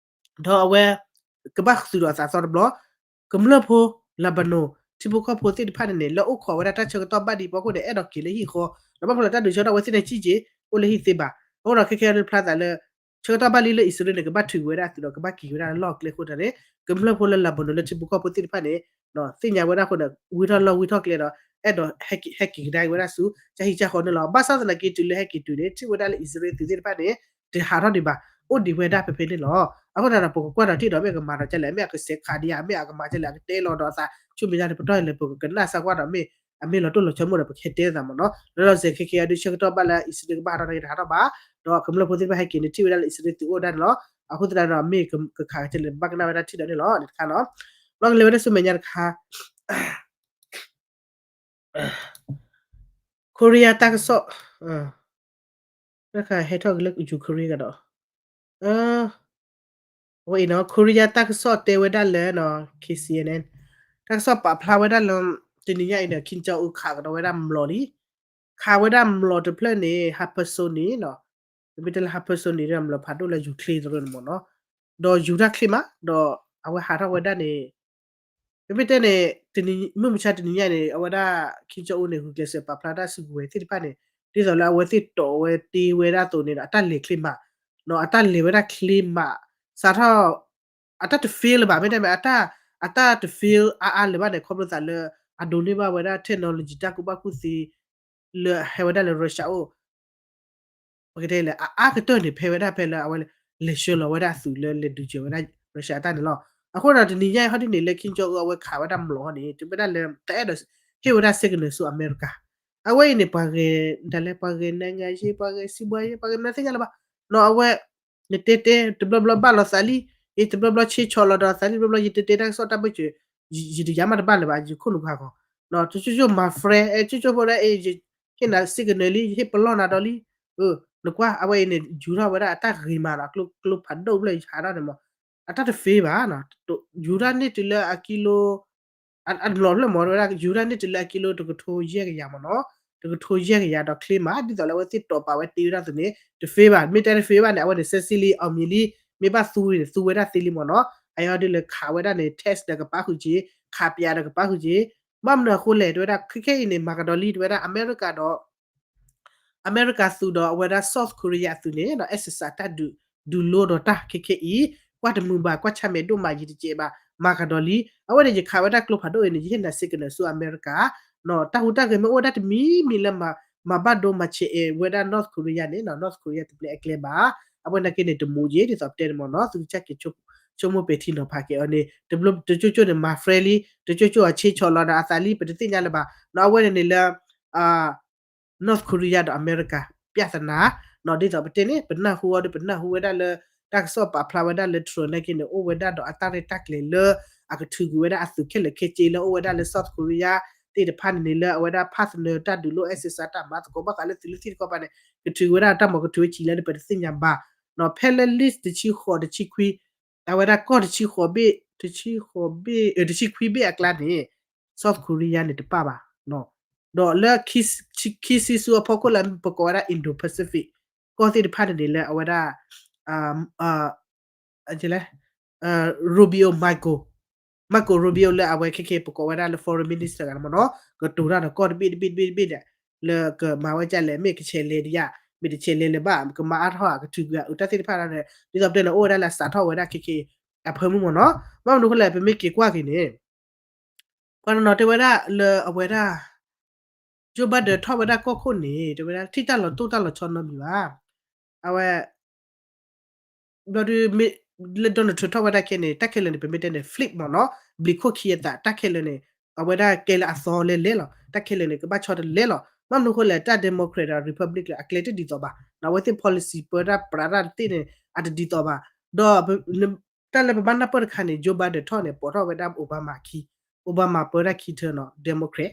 ဒီးအဝဲ ကဘၣ်သုးဒီးအသးသီတဘျီ, ကမျၢၢ်ဖိ Lebanon ထံဖိကီၢ်ဖိသ့ၣ်တဖၣ်န့ၣ်န့ၣ် လၢအိၣ်ခိးဝဲဒၣ်တၢ်ဆၢကတီၢ်ဘၣ်ဒံးအဖီခိၣ်န့ၣ် အဲၣ်ဒိးက့ၤလၢဟံၣ်ဃီ, ဒီးဘၣ်မနုၤလၢတၢ်ဒုးဆၢကတီၢ်အဝဲသ့ၣ်န့ၣ်စံၣ်က့ၤ အိၣ်လၢဟံၣ်သ့ဘၣ်. အဃိဒီးခဲခဲအံၤဖျါသးလၢ ဆၢကတီၢ်ဘၣ်လံလၢအံၣ်စရ့လးန့ၣ် ကဘၣ်ထုးက့ၤဝဲဒၣ်အသုးဒီးကဘၣ်က့ၤဝဲဒၣ်လၢလီၢ်ကျဲအဃိသတးန့ၣ် ကမျၢၢ်ဖိလၢ Lebanon လၢထံဖိကီၢ်ဖိသ့ၣ်တဖၣ်န့ၣ် သ့ၣ်ညါဝဲဒၣ်အဃိန့ၣ် ဝံထီၣ်လီၢ်ဝံထီၣ်ကျဲဒီး အဲၣ်ဒိးဟဲက့ၤကဒါက့ၤဝဲဒၣ်ဆူ ကၢ်ဟံၣ်ကၢ်ဃီန့ၣ်လီၤ. ဘၣ်ဆၣ်သနာ်က့တုၤလၢဟဲက့ၤတုၤန့ၣ် ထံၣ်ဝဲဒၣ်လၢအံၣ်စရ့လးသုးသ့ၣ်တဖၣ်န့ၣ် တဟးထီၣ်ဒံးဘၣ်, အိၣ်ဒံးဝဲဒၣ်ဖဲဖဲန့ၣ်လီၤ. အဃိသတးဒီး ပကကွၢ်ဒီးထံၣ်ဒီး မ့ၢ်အကမၤဒီးကလဲၣ်, မ့ၢ်အကစဲးခးဒံးဧါ, မ့ၢ်အကမၤကလဲၣ်, အကတဲလီၤဒီးအသး ဆူမဲာ်ညါန့ၣ် ပတီၢ်လဲၣ် ပကကနၣ်စၢ်ကွၢ်ဒီး မ့ၢ်အမ့ၢ်လီၤတိၢ်လီၤဆီမိၣ်ဒီး ပကဟဲတဲသးမ့ၢ်နီၤ. လီၤလီၤဆဲးဆဲးခဲခဲအံၤဒုး ဆၢကတီၢ်ဘၣ်လၢအံၣ်စရ့လးကဘၣ်ဟးထီၣ်န့ၣ် တဟးထီၣ်ဘၣ်, ဒီးကမျၢၢ်ဖိသ့ၣ်တဖၣ်ဟဲက့ၤန့ၣ် ထံၣ်ဝဲဒၣ်လၢအံၣ်စရ့လးသုးအိၣ်ဝဲဒၣ်န့ၣ်လီၤ. အဃိသတးဒီး မ့ၢ်ကခးကလဲၣ် ဘၣ်ကနၣ်ဝဲဒၣ်ထံၣ်ဒီးန့ၣ်လီၤ. တခါနီၤ လီၤကလဲၤဝဲဒၣ်ဆူမဲာ်ညါတခါ Korea တၢ်ကစီၣ်, တခါဟဲထီၣ်က့ၤလၢ Ukraine ကဒီး, အဝဲအံၤနီၤ Korea တၢ်ကစီၣ်တဲဝဲဒၣ်လၢ K C N N တၢ်ကစီၣ်ပာ်ဖျါဝဲဒၣ်လၢ တနံၤညါအံၤန့ၣ် Kim Jong Un ခးကဒီးဝဲဒၣ်မျိာ်လံ, ခးဝဲဒၣ်မျိာ်တဖျၢၣ်န့ၣ် hypersonic နီၤ, ပမ့ၢ်တဲလၢ hypersonic န့ၣ် မျိာ်ဖးဒိၣ်လၢယူၤချ့တရၢန့ၣ်မ့ၢ်နီၤ, ဒီးယူၤတၢ်ချ့မး ဒီးအဝဲဟးထီၣ်ဝဲဒၣ်န့ၣ် ပမ့ၢ်တဲန့ၣ် မုၢ်မဆါတနံၤညါန့ၣ် အဝဲဒၣ် Kim Jong Un န့ၣ် ဂုာ်ကျဲးစၢးပာ်ဖျါတၢ်စုကဝဲၤသ့ၣ်တဖၣ်န့ၣ် ဒ်သိးလၢအဝဲသ့ၣ်တီးဝဲတ့ဝဲဒၣ်အသိးန့ၣ်ဒီး အတၢ်လဲၤချ့မး, အတၢ်လဲၤဝဲဒၣ်ချ့မး, စးထီၣ် အတၢ်တ fail လၢၤဘၣ် မ့ၢ်တဲမ့ၢ် အတၢ်တ fail အါအါလၢၤဘၣ်န့ၣ် ခီဖျိသးလၢ အဒိးန့ၢ်ဘၣ်ဝဲဒၣ် technology တၢ်ကူၣ်ဘၣ်ကူၣ်သ့ လၢဟဲဝဲဒၣ်လၢ Russia အိၣ် ပကတဲလၢအအါကတၢၢ်န့ၣ် ဖဲဝဲဒၣ်ဖဲလၢအဝဲလဲၤဆှၢလီၤဝဲဒၣ်အသုးလၢလဲၤဒုးစၢၤဝဲဒၣ် Russia အတၢ်န့ၣ်လီၤ. အဃိဒီးတနံၤညါအံၤဟီဒ်န့ၣ်လၢ Kim Jong Un အဝဲခးဝဲဒၣ်မျိာ်ဟီန့ၣ် တုၤဝဲဒၣ်လၢတအဲၣ်ဒိးဟ့ၣ်ဝဲဒၣ် signal ဆူအမဲရကၤ, အဝဲအံၤန့ၣ် ပှၤဂဲၤဒၣ်လဲာ် ပှၤဂဲၤ နိုင်ငံရေး ပှၤဂဲၤ စီးပွားရေး ပှၤဂဲၤမနုၤသ့ၣ်ညါလၢၤဘၣ်, နီၤ အဝဲ နတဲတဲ တဘျီဘျီဘၣ်လီၤသးလံ, ယတဘျီဘျီဆ့ဆီလီၤဒီးသးလံ တဘျီဘျီယတဲတဲတၢ်ကစီၣ်တၢ်ဘၢၣ်စၢၤ, ယတယါမးတဘၣ်လၢၤဘၣ် ယခိၣ်နူာ်ခါခီ, တကၠိကၠိမၤ friend ကၠိကၠိဖိဒၣ်အ့ၣ် ယဟ့ၣ်နၤ signal လံ ယဟ့ၣ်ပလီၢ်နၤဒီးလံ, နကွၢ် အဝဲအံၤန့ၣ် ယူၤထီၣ်ဝဲဒၣ်အတၢ်ဂ့ၤမးဒီး ကျိဖးဒိၣ်ဖျၢၣ်ယဟးထီၣ်န့ၣ်မး, အတၢ်တ fail ဘၣ်, ယူၤတၢ်န့ၢ်တုၤလၢအကံလိ အမျိာ်ဖျၢၣ်မ့ၢ်ဝဲဒၣ် ယူၤတၢ်န့ၢ်တုၤလၢအကံလိတကထိယဲၢ်ကယၤမ့ၢ်နီၤ, တကထိယဲၢ်ကယၤဒီးချ့မး ဒ်သိးလၢအဝဲသ့ၣ်တီးပာ်ဝဲတ့ဝဲဒၣ်အသိးန့ၣ် တ fail ဘၣ်, မ့ၢ်တဲတ fail ဘၣ်န့ၣ် အဝဲန့ၣ် စဲးစံလံ အောင်မြင်လံ, မ့ၢ်ဘၣ်သူန့ၣ် သူဝဲဒၣ်သ့လံမ့ၢ်နီၤ, အအံၤဒ်လၢခးဝဲဒၣ်န့ၣ် test ဒီးကပာ်ဃုာ်က့ၤ, ခးပၠးဒီးကပာ်ဃုာ်က့ၤ, ဘၣ်မနုၤအဃိလဲၣ် တဲဝဲဒၣ် ခဲခဲအံၤန့ၣ် မၤကဒီးလံ တဲဝဲဒၣ် အမဲရကၤဒီး အမဲရကၤသုးဒီးအဝဲဒၣ် South Korea အသုးန့ၣ် အဲၣ်စ့းစးတၢ်ဒုးလိဒီးတၢ်ခဲခဲအံၤ, ကွၢ်တမုာ်ဘၣ် ကွၢ်ဆၣ်မဲာ်ဒိၣ်မးယံာ်တကဲးဘၣ်, မၤကဒီးလံ, အဝဲန့ၣ် ယခးဝဲဒၣ်ကျိဖးဒိၣ်အံၤန့ၣ် ယဟ့ၣ်နၤ signal ဆူအမဲရကၤ, တၢ်ဟူးတၢ်ဂဲၤမ့ၢ်အိၣ်ဝဲဒၣ်တမံၤမံၤလၢ မၤဘၣ်ဒိမၤဆဲးအဲၣ်ဝဲဒၣ် North Korea န့ၣ် North Korea တပျဲအကျဲဘၣ်, အဝဲန့ၣ်က့န့ၣ် တမူၤယ့ၣ် ဒ်သိးပတဲန့ၣ်မ့ၢ်နီၤ, သုကစၢ်က့ၤဆိကမိၣ်ပဲာ်ထံနီၤဖးက့ၤအီၤန့ၣ် တကၠိကၠိန့ၣ် မၤ friend လံ, တကၠိကၠိအဆ့ဆီလီၤဒီးအသးလံ ပတသ့ၣ်ညါလၢၤဘၣ်, အဝဲန့ၣ်န့ၣ်လၢ North Korea ဒီးအမဲရကၤ ပြဿနာ, ဒ်သိးပတဲန့ၣ် ပနၢ်ဟူအီၤဒီး ပနၢ်ဟူဝဲဒၣ်လၢ တၢ်ကစီၣ်ပာ်ဖျါဝဲဒၣ်လၢ Trump နာ်က့န့ၣ် အိၣ်ဝဲဒၣ်ဒီးအတၢ်ရဲၣ်တၢ်ကျဲၤလၢ အကထုးကွံာ်ဝဲဒၣ်အသုးခဲလၢာ်ခဲဆ့လၢအိၣ်ဝဲဒၣ်လၢ South Korea သ့ၣ်တဖၣ်န့ၣ်န့ၣ် လၢအဝဲဒၣ် partner တၢ်ဒုးလိ အဲၣ်စ့းစးတၢ်မၤသကိးဘၣ်ဃးလၢသုးလၢသ့ၣ်တခီပၤန့ၣ် ကထုးကွံာ်ဝဲဒၣ်တၢ်မၤကထုးဝဲဆံးလဲၣ်န့ၣ် ပတသ့ၣ်ညါဘၣ်, ဖဲလၢ list တဆံဃိး တဆံခွံ အဝဲဒၣ်ကီၢ်တဆံဃိးဘ့ၣ် တဆံဃိးဘ့ၣ် တဆံခွံဘ့ၣ်အကျါန့ၣ် South Korea န့ၣ်တပၣ်ဘၣ်, ဒီးလၢ ခံဆံဆူအဖီခိၣ်လၢပကိးဝဲဒၣ် Indo-Pacific ကီၢ်သ့ၣ်တဖၣ်န့ၣ်န့ၣ်လၢအဝဲဒၣ် Rubio Marco, Marco Rubio လၢအဝဲခဲခဲပကိးဝဲဒၣ်လၢ foreign minister ဂၤန့ၣ်မ့ၢ်နီၤ ကတိၤတၢ်ဒီးကီၢ်တဘ့ၣ်တဘ့ၣ်တဘ့ၣ်တဘ့ၣ်ဒီး လၢကမၤဝဲဒ်လဲၣ် မ့ၢ်ကဆဲးလဲၤဒံးဧါ, မ့ၢ်တဆဲးလဲၤလၢၤဘၣ် ကမၤအါထီၣ်ဧါ ကထုးကွံာ်အတၢ်သ့ၣ်တဖၣ်ဒီး ဒ်သိးပတဲန့ၣ် အိၣ်ဝဲဒၣ်လၢအစးထီၣ်ဝဲဒၣ်ခဲခဲအဖၢမုၢ်မ့ၢ်နီၤ, ဘၣ်မနုၤအဃိလဲၣ် ပမ့ၢ်က့ၤကွၢ်က့ၤန့ၣ် ပှၤတနီၤတဲဝဲဒၣ်လၢအဝဲဒၣ် Joe Biden ထီၣ်ဝဲဒၣ်ကီၢ်ခိၣ်န့ၣ် တဲဝဲဒၣ် ထံၣ်တၢ်လီၤတိၢ်တၢ်လီၤဆီနီတမံၤဘၣ်. အဝဲ ဘျီဒုး လၢ Donald Trump ထီၣ်ဝဲဒၣ်ခဲန့ၣ် တၢ်ခဲလၢာ်န့ၣ် ပမ့ၢ်တဲန့ၣ် flip မ့ၢ်နီၤ, ဘျံးခိၣ်ခံအသး တၢ်ခဲလၢာ်န့ၣ် အဝဲဒၣ်ကဲလၢအသီလဲလဲလီၤ. တၢ်ခဲလၢာ်န့ၣ် ကဘၣ်ဆီတလဲလီၤ. ဘၣ်မနုၤအဃိလဲၣ် တၢ် Democrat ဒီး Republican အကျဲတဒ်သိးဘၣ်. အဝဲသ့ၣ် policy ပၢတၢ်ပြးတၢ်သ့ၣ်န့ၣ် အတဒ်သိးဘၣ်. ဒီး တၢ်လၢပဘၣ်နၢ်ပၢၢ်တခါန့ၣ် Joe Biden ထီၣ်န့ၣ် ပိာ်ထီၣ်ဝဲဒၣ် Obama ခံ, Obama ပၢတၢ်ခံထၢနီၤ Democrat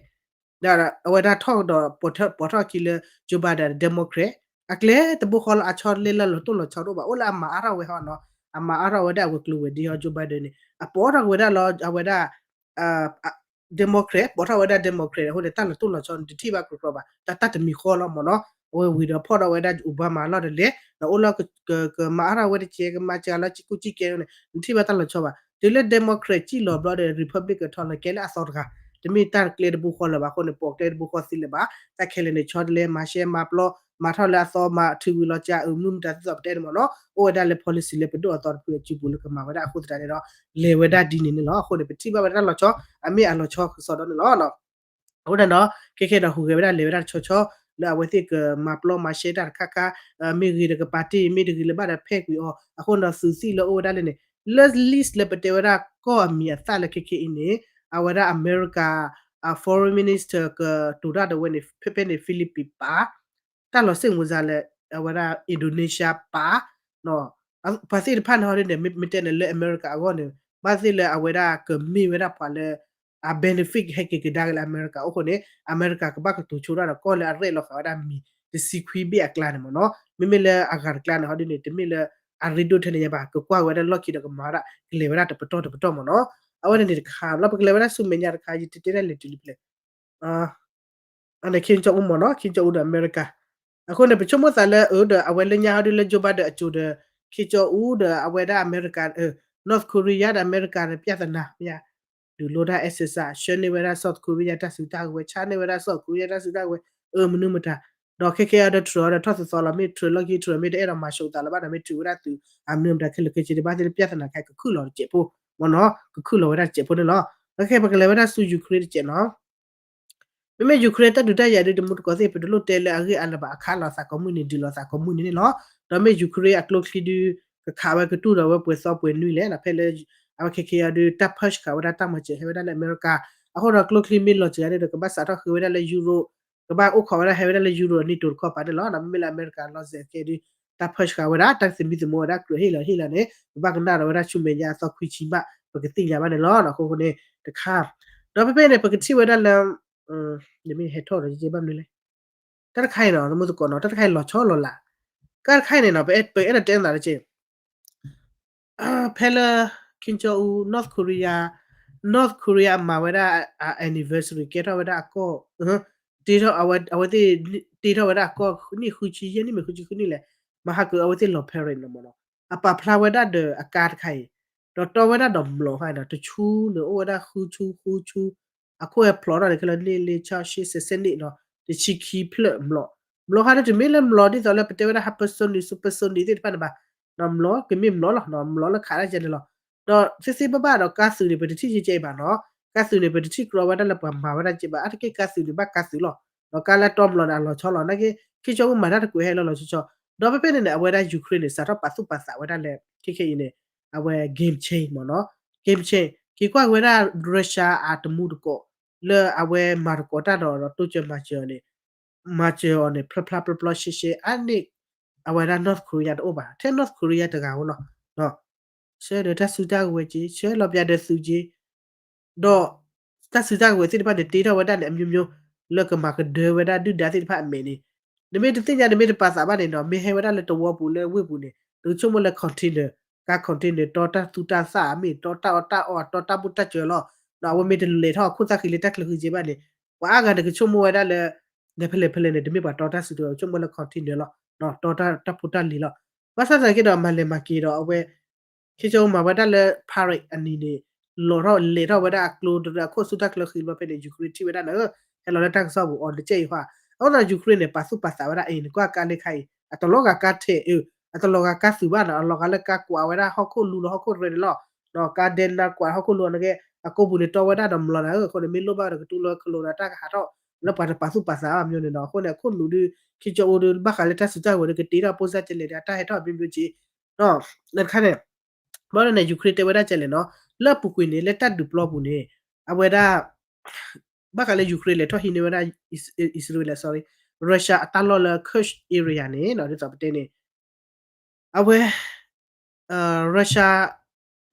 ဒီးအဝဲဒၣ်ထီၣ်ဒီး ပိာ်ထီၣ်ခံလၢ Joe Biden Democrat အကျဲတဘိဃီလီၤ. အဆီတလဲလၢလီၤတိၢ်လီၤဆီတအိၣ်ဘၣ်. အိၣ်လၢအမၤအါထီၣ်ဝဲဟီနီၤ, အမၤအါထီၣ်ဝဲဒၣ်အဝဲၤကျိၤဝဲၤဒ့ဟီ Joe Biden န့ၣ် အပိာ်ထီၣ်က့ၤဝဲဒၣ်လီၤ အဝဲဒၣ် Democrat ပိာ်ထီၣ်ဝဲဒၣ် Democrat အဃိန့ၣ် တၢ်လီၤတိၢ်လီၤဆီန့ၣ် တထံၣ်ဘၣ်ကြီကြီဘၣ်. တၢ် တၢ်တမံၤဃီလီၤမ့ၢ်နီၤ. အဝဲဝံၤဒီးဖီၣ်ထီၣ်ဝဲဒၣ် Obama အလီၢ်တလဲၤ, ဒီးအိၣ်လၢ ကမၤအါထီၣ်ဝဲတကဲ ကမၤစှၤလၢကူစ့ၢ်ကဲန့ၣ် နထံၣ်ဘၣ်တၢ်လီၤဆီဘၣ်. တုၤလၢ Democrat စံၣ်လီၤဘျီဒီး Republican ထီၣ်လီၤ ကဲလၢအသီတဂၤ, တမ့ၢ်တၢ်ကျဲတဘိဃီလၢၤဘၣ်အဃိန့ၣ် ပိာ်ကျဲတဘိဃီသ့လၢၤဘၣ်. တၢ်ခဲလၢာ်န့ၣ် ဆီတလဲ မၤရှဲမၤပျီ မၤထီၣ်လၢအသီ မၤထုးဝံၤလီၤစှၤ အမုၢ်မတၤသ့ၣ်တဖၣ် ပတဲန့ၣ်မ့ၢ်နီၤ. အိၣ်ဝဲဒၣ်လၢ policy လၢပဒိၣ်အသီတဖုအစုပူၤလၢကမၤဝဲဒၣ်အဃိသတးန့ၣ်ဒီး လဲၤဝဲဒၣ်ဒ်န့ၣ်န့ၣ်လီၤ. အဃိန့ၣ် ပထံၣ်ဘၣ်ဝဲဒၣ်တၢ်လီၤဆီ အမ့ၢ်အလီၤဆီကစီဒီန့ၣ်လီၤ. အဃိန့ၣ်ဒီး ခဲခဲဒီးဟူးဂဲၤဝဲဒၣ်လဲၤဝဲဒၣ်တဆီဆီ လၢအဝဲသ့ၣ်ကမၤပျီမၤရှဲတၢ်တခါခါ, မ့ၢ်ဂ့ၤဒီးက party မ့ၢ်တဂ့ၤလၢၤဘၣ်ဒီးဖဲးကွံာ်အီၤ. အဃိန့ၣ်ဒီးသုးသံၣ်လၢအိၣ်ဝဲဒၣ်လၢန့ၣ် လၢ list လၢပတဲဝဲဒၣ်ကီၢ်အမံၤအသၣ်လၢခဲခဲအံၤန့ၣ် အဝဲဒၣ်အမဲရကၤ အ foreign minister ကတိၤတၢ်ဒီးဝဲန့ၣ် ဖဲဖဲန့ၣ် Philippines ပၢ် တၢ်လီၤစ့ၣ်မူၤစၢ်လၢ အဝဲဒၣ် Indonesia ပၢ် ပှၤသ့ၣ်တဖၣ်န့ၣ်ဟီဒ်န့ၣ် မ့ၢ်တဲန့ၣ်လၢအမဲရကၤအဂီၢ်န့ၣ် ဘၣ်သ့ၣ်လၢအဝဲဒၣ်ကမ့ၢ်ဝဲဒၣ်ပှၤလၢ အ benefit ဟဲက့ၤကဒါက့ၤလၢအမဲရကၤအအိၣ်အဃိန့ၣ် အမဲရကၤကဘၣ်ကတိၤဆိဒၣ်ဒီးကီၢ်လၢအရဲၣ်လီၤဃာ်ဝဲဒၣ်မံၤတဆံခွံဘ့ၣ်အကျါန့ၣ်မ့ၢ်နီၤ. မ့မ့ၢ်လၢအဂၤတကျါန့ၣ်ဟီဒ်န့ၣ် တမ့ၢ်လၢအရ့ဒိၣ်ထဲန့ၣ်ညါဘၣ် ကကွၢ်ဝဲဒၣ်လီၢ်ခံဒီးကမၤဝဲဒၣ် ကလဲၤဝဲဒၣ်တပတီၢ်တပတီၢ်မ့ၢ်နီၤ. အဝဲန့ၣ်န့ၣ်တခါ လၢပကလဲၤဝဲဒၣ်ဆူမဲာ်ညါတခါ ယတတဲဒၣ်လဲၤတုၤလံဖဲလဲၣ် အန့ၣ် Kim Jong Un မ့ၢ်နီၤ Kim Jong Un ဒီးအမဲရကၤ. အဃိန့ၣ် ပဆိကမိၣ်သးလၢအဒီးအဝဲလၢညါဟီဒ်လၢ Joe Biden အစိၤဒီး Kim Jong Un ဒီးအဝဲဒၣ်အမဲရကၤ North Korea ဒီးအမဲရကၤန့ၣ် ပြဿနာ မ့ၢ်ဧါ ဒုးလိတၢ် exercise ဆှၢန့ၢ်ဝဲဒၣ် South Korea တၢ်စုတၢ်ကဝဲၤ ဆါန့ၢ်ဝဲဒၣ် South Korea တၢ်စုတၢ်ကဝဲၤ အၢ မနုၤမတၤ ဒီးခဲခဲအံၤဒီး Trump ဒီးထီၣ်သသီလီၤ မ့ၢ် Trump လီၢ်ခံ Trump မ့ၢ်တအဲၣ်ဒိးမၤစိးသးလၢၤဘၣ်ဒီး မ့ၢ်ထုးဝဲဒၣ်သုး အမနုၤမတၤခဲလၢာ်ခဲဆ့န့ၣ် ဘၣ်သ့ၣ်လၢပြဿနာခါအံၤ ကခုၣ်လီၤတစဲးဖိ မ့ၢ်နီၤ ကခုၣ်လီၤဝဲဒၣ်တစဲးဖိန့ၣ်လီၤ. ခဲခဲအံၤ ပကလဲၤဝဲဒၣ်ဆူ Ukraine တစဲးနီၤ မ့မ့ၢ် Ukraine တၢ်ဒုးတၢ်ယၤဒုး တမူတကိးသ့ၣ် ပတလိၣ်တဲလၢအဂ့ၢ်အါလၢၤဘၣ် အခးလီၤသးကိးမုၢ်နံၤ ဒုးလီၤသးကိးမုၢ်နံၤန့ၣ်လီၤ. ဒီးမ့ၢ် Ukraine အကျိချံဒုး ကခးဝဲကတူၢ်ဒီးဝဲပှဲၤသီပှဲၤနွံလဲၣ် ဖဲလၢ အဝဲခဲခဲအံၤဒုး တၢ် push ဃာ်ဝဲဒၣ်တၢ်မၤစၢၤဟဲဝဲဒၣ်လၢအမဲရကၤ အဃိဒီးကျိချံမ့ၢ်လီၤစှၤန့ၣ်ဒီး ကဘၣ်စးထီၣ်ဃ့ဝဲဒၣ်လၢ Europe ကဘၣ်အိၣ်ခိးဝဲဒၣ်ဟဲဝဲဒၣ်လၢ Europe အ NATO တခီပၤန့ၣ်လီၤ. ဒီးမ့မ့ၢ်လၢအမဲရကၤလီၤစဲးခဲဒုး တၢ် push ဃာ်ဝဲဒၣ် တၢ်သမံသမိးဝဲဒၣ်ကြၢးဟ့ၣ်လီၤဟ့ၣ်လီၤန့ၣ် ပဘၣ်ကနၣ်ဒီးဝဲဒၣ်ဆူမဲာ်ညါအသီခွံဆံဘၣ် ပကသ့ၣ်ညါဘၣ်န့ၣ်လီၤ. အဃိဃိန့ၣ် တခါ ဒီးဖဲဖဲန့ၣ် ပကထံၣ်ဝဲဒၣ်လၢ မ့ၢ်ဟဲထီၣ်ဒီး ယကဘၣ်မနုၤလဲၣ် တၢ်တခါအံၤနီၤ သမူသကိးနီၤ တၢ်တခါအံၤလီၤဆီလီၤလး တၢ်တခါအံၤန့ၣ်နီၤ ပအဲၣ်ဒိးတဲနသးတက့ၢ် ဖဲလၢ Kim Jong Un North Korea North Korea မၤဝဲဒၣ် anniversary ကဲထီၣ်ဝဲဒၣ်အကီၢ် တ့ထီၣ်အဝဲ အဝဲသ့ၣ် တ့ထီၣ်ဝဲဒၣ်အကီၢ်နံၣ်ဃုဆံယဲၢ်နံၣ်မ့ၢ်ဃုဆံဃုနံၣ်လဲၣ် မဟါကၢအဝဲသ့ၣ်လီၤ parade န့ၣ်မ့ၢ်နီၤ အပာ်ဖျါဝဲဒၣ်ဒီးအကါတခါအံၤ ဒီးတီဝဲဒၣ်ဒီးမျိာ်ခါအံၤဒီး တဆူန့ၣ် အိၣ်ဝဲဒၣ်ဃုဆူဃုဆူ အခိၣ်ဝဲဖျိးထီၣ်န့ၣ် ခဲလၢာ် နှစ် လေး ခြောက် ရှစ် ဆယ် ဆယ့်နှစ် နီၤ တဆံခံဖျၢၣ်မျိာ် မျိာ်ခါန့ၣ် တမ့ၢ်လၢမျိာ်ဒ်သိးလၢပတဲဝဲဒၣ် hypersonic supersonic သ့ၣ်တဖၣ်န့ၣ်ဘၣ် ဒီးမျိာ်ကမ့ၢ်မျိာ်လီၤ မျိာ်လၢခးတၢ်ယဲန့ၣ်လီၤ. ဒီးသ့သ့ဘၣ်ဘၣ်ဒီးကါသုးန့ၣ် ပတထံၣ်ကဲကဲအံၤဘၣ်နီၤ ကါသုးန့ၣ် ပတထံၣ်ကြီဝဲဒၣ်လၢပှၤမၤဝဲဒၣ်ကဲဘၣ် အါတက့ၢ်ကါသုးန့ၣ် ဘၣ်ကါသုးလီၤ ဒီးကါလၢတီမျိာ်န့ၣ် အလီၤဆီလီၤ နာ်က့ ခ့ကၠီအိၣ်မၤတၢ်တကွဲးဟဲလီၤလီၤဆီဆီ ဒီးဖဲဖဲန့ၣ်န့ၣ် အဝဲဒၣ် Ukraine န့ၣ် စးထီၣ်ပာ်သူၣ်ပာ်သးဝဲဒၣ်လၢ ခဲခဲအံၤန့ၣ် အဝဲ game change မ့ၢ်နီၤ game change က့ၤကွၢ်က့ၤဝဲဒၣ် Russia အတမူတကိး လၢအဝဲမၤတကိးတၢ်ဒီး ဒီးတိစၢၤမၤစၢၤအီၤန့ၣ် မၤစၢၤအီၤန့ၣ် ဖျါဖျါပျီပျီရှဲရှဲ အါန့ၢ် အဝဲဒၣ် North Korea တအိၣ်ဘၣ် ထဲ North Korea တဂၤဧိၤလီၤ ဆှၢဒီးတၢ်စုတၢ်ကဝဲၤက့ၤ ဆှၢလီၤပျးဒီးသုးက့ၤ ဒီး တၢ်စုတၢ်ကဝဲၤသ့ၣ်တဖၣ်န့ၣ် တ့ထီၣ်ဝဲဒၣ်န့ၣ် အမျိုးမျိုး လၢကမၤကဒၢဝဲဒၣ်ဒုၣ်ဒါသ့ၣ်တဖၣ်အမဲာ်န့ၣ် နမ့ၢ်တသ့ၣ်ညါ နမ့ၢ်တပာ်သးဘၣ်န့ၣ်နီၤ မ့ၢ်ဟဲဝဲဒၣ်လၢတဝီပူၤလၢဝ့ၢ်ပူၤန့ၣ် နကဆိကမိၣ်လၢ container ကါ container တီတၢ်သူတၢ်သၣ် မ့ၢ်တီတၢ်အီၣ်တၢ်အီ တီတၢ်ဘူၣ်တၢ်စၢၤလီၤ ဒီးအဝဲမ့ၢ်တလဲၤထီၣ်ခိၣ်သၣ်ဃံလၢတၢ်ချၢဃံက့ဘၣ်န့ၣ် ပှၤအါဂၤန့ၣ်ကဆိကမိၣ်ဝဲဒၣ်လၢ လဲၤဖဲလဲၣ်ဖဲလဲၣ်န့ၣ် တမ့ၢ်ပှၤတီတၢ်စုတၢ်ကဝဲၤ ကဆိကမိၣ်လၢ container လီၤ တီတၢ်ဖိတၢ်လံၤလီၤ ဘၣ်ဆၣ်သနာ်က့ဒီး မၤလဲၤမၤက့ၤဒီးအဝဲ ခ့ကၠီမၤဝဲဒၣ်လၢ parade အနံၤန့ၣ် လီၤထီၣ်လဲၤထီၣ်ဝဲဒၣ်အကျိတရၢအခိၣ်ဆူတၢ်ချၢဃံဘျီဖဲန့ၣ် Ukraine ထံၣ်ဝဲဒၣ်န့ၣ် ဟဲလီၤလၢတၢ်ကစီၣ်ပူၤအီၤတကဲအံၤဃီ အဃိသတး Ukraine န့ၣ် ပာ်သူၣ်ပာ်သးဝဲဒၣ်အံၤန့ၣ် ကွၢ်ကါလၢခါအံၤ အတလီၤဂာ်ကါထဲးအၢ အတလီၤဂာ်ကါသုးဘၣ်နီၤ အလီၤဂာ်လၢကါကွးဝဲဒၣ်ဟီၣ်ခိၣ်လူလီၤဟီၣ်ခိၣ်ရဲန့ၣ်လီၤ ကါဒဲနါကွးဟီၣ်ခိၣ်လူအီၤန့ၣ်က့ အကိာ်ပူၤန့ၣ်တီဝဲဒၣ်ဒီးမျိာ်န့ၣ် အဃိန့ၣ် မ့ၢ်လိၣ်ဘၣ်ဒီးကတူၢ်လီၤခလိာ်ဒီးတၢ်ကဟးထီၣ် လၢပှၤတပာ်သူၣ်ပာ်သးအါမံၤန့ၣ်နီၤ. အဃိန့ၣ် အခိၣ်နူာ်ဒီး ခ့ကၠီအိၣ်ဒီး ဘၣ်ဃးလၢတၢ်စုတၢ်ဝဲၤဒီး ကတ့ထီၣ်အပိၢ်စၢ်ကလဲာ်ဒီး အတၢ်ဟဲထီၣ်အမျိုးမျိုးက့ လၢတခါန့ၣ် ဘၣ်န့ၣ် Ukraine တဲဝဲဒၣ်ကလဲာ်နီၤ, လၢအပူၤကွံာ်န့ၣ် လၢတၢ်ဒုးပျီပူၤန့ၣ် အဝဲဒၣ် ဘၣ်ဃးလၢ Ukraine လဲၤထီၣ်ဟံးန့ၢ်ဝဲဒၣ် Is- Israel, sorry, Russia အတၢ်လီၢ်လၢ Kursk area န့ၣ်နီၤ, ဒ်သိးပတဲန့ၣ် အဝဲ Russia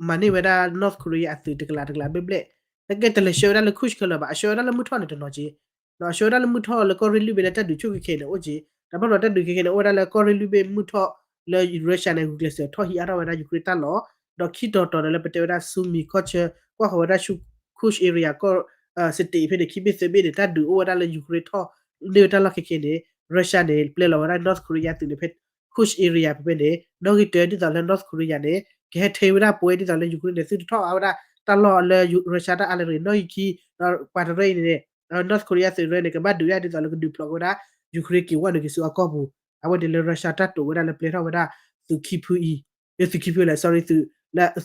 မၤန့ၢ်ဝဲဒၣ် North Korea အသုးတကလးတကလးဘျဲၣ်ဘျဲၣ်, နကဲတလဲၤဆှၢဝဲဒၣ်လၢ Kursk ခဲလၢာ်ဘၣ်, အဆှၢဝဲဒၣ်လၢမုၢ်ထီၣ်န့ၣ်တနီၤက့, ဒီးအဆှၢဝဲဒၣ်လၢမုၢ်ထီၣ်လၢကီၢ်ရ့ၣ်လွံၢ်ဘ့ၣ်လၢတၢ်ဒုးဆူၣ်ခဲခဲအံၤန့ၣ်အိၣ်က့, တၢ်ဘၣ်ဒီးတၢ်ဒုးခဲခဲအံၤန့ၣ် အိၣ်ဝဲဒၣ်လၢကီၢ်ရ့ၣ်လွံၢ်ဘ့ၣ်မုၢ်ထီၣ်လၢ Russia န့ၣ် ဂုာ်ကျဲးစၢးထီၣ်ဟံးအါထီၣ်ဝဲဒၣ် Ukraine တၢ်လီၢ်, ဒီးခံတီၤတီၤန့ၣ်လၢပတဲဝဲဒၣ် Sumy ကီၢ်ဆၢ ကွၢ်ဃီၤဝဲဒၣ်ဆူ Kursk area ကီၢ် state ဖဲန့ၣ် ခံဘ့ၣ်သၢဘ့ၣ်န့ၣ် တၢ်ဒုးအိၣ်ဝဲဒၣ်လၢ Ukraine ထီၣ်န့ၢ်ဝဲတၢ်လီၢ်ခဲခဲန့ၣ် Russia န့ၣ် ပျဲလီၤဝဲဒၣ် North Korea သုးန့ၣ်ဖဲ Kursk area ဖဲဖဲန့ၣ် နီၣ်ဂံၢ်တၢ ဒ်သိးလၢ North Korea န့ၣ် ကဟဲထဲဝဲဒၣ်ပဝဲဒ်သိးလၢ Ukraine န့ၣ် သုတထီၣ်အါဝဲဒၣ်တၢ်လီၢ်လၢ Russia တၢ်အါလဲၣ်တဂ့ၤ နီၣ်ဂံၢ်ခံ, ဒီးပှၤတရၢအံၤန့ၣ် North Korea သုးရၢန့ၣ် ကဘၣ်ဒုးဒၣ်ဒ်သိးလၢကဒုးဖျိးက့ၤဝဲဒၣ် Ukraine က့ၤဝဲနုာ်က့ၤဆူအကီၢ်ပူၤ, အဝဲန့ၣ်လၢ Russia တၢ်တိာ်ဝဲဒၣ်လၢပျဲထီၣ်ဝဲဒၣ် သုးခံဖုအံၤ သုးခံဖုလဲၣ် sorry သုး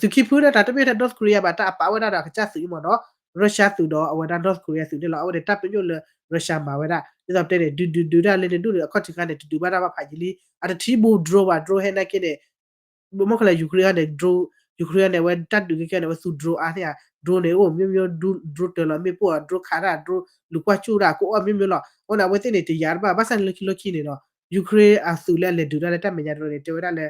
သုးခံဖုန့ၣ် တၢ်တမ့ၢ်ထဲ North Korea ဘၣ် တၢ်အပာ်ဝဲဒၣ်ဒီးအကစၢ်သုးအံၤမ့ၢ်နီၤ, Russia သုးဒီးအဝဲဒၣ် North Korea သုးန့ၣ်လီၤ. အဝဲန့ၣ်တၢ်ပညိၣ်လၢ Russia မၤဝဲဒၣ် ဒ်သိးပတဲန့ၣ် ဒုးဒုးဒုးဒၣ်လၢန့ၣ်ဒူၣ်န့ၣ် အခီၣ်ထံးခါန့ၣ် တဒုးဘၣ်တၢ်ဘၣ်ဖးယံာ်လံ အတထံၣ်ဘူး drone ဘၣ် drone ဟဲနာ်က့န့ၣ် မ့ၢ်ခီလဲၣ် Ukraine န့ၣ် drone, Ukraine န့ၣ် အဝဲတၢ်ဒုးကဲကဲန့ၣ် အဝဲသူ drone အါန့ၢ်ဧါ, drone န့ၣ် အိၣ်မျိုးမျိုး drone တၢၤလီၤမ့ၣ်ပိၢ်ဧါ drone ခးတၢ် drone လူၤကွၢ်ကၠူၣ်တၢ် ကအိၣ်အမျိုးမျိုးလီၤ. အဃိန့ၣ် အဝဲသ့ၣ်န့ၣ် တယာ်တဘၣ် ဘၣ်ဆၣ်န့ၣ်လၢခံလၢခံန့ၣ်ဒီး Ukraine အသုးလၢအလဲၤဒုးတၢ်လၢတၢ်မဲာ်ညါတရၢန့ၣ် တဲဝဲဒၣ်လၢ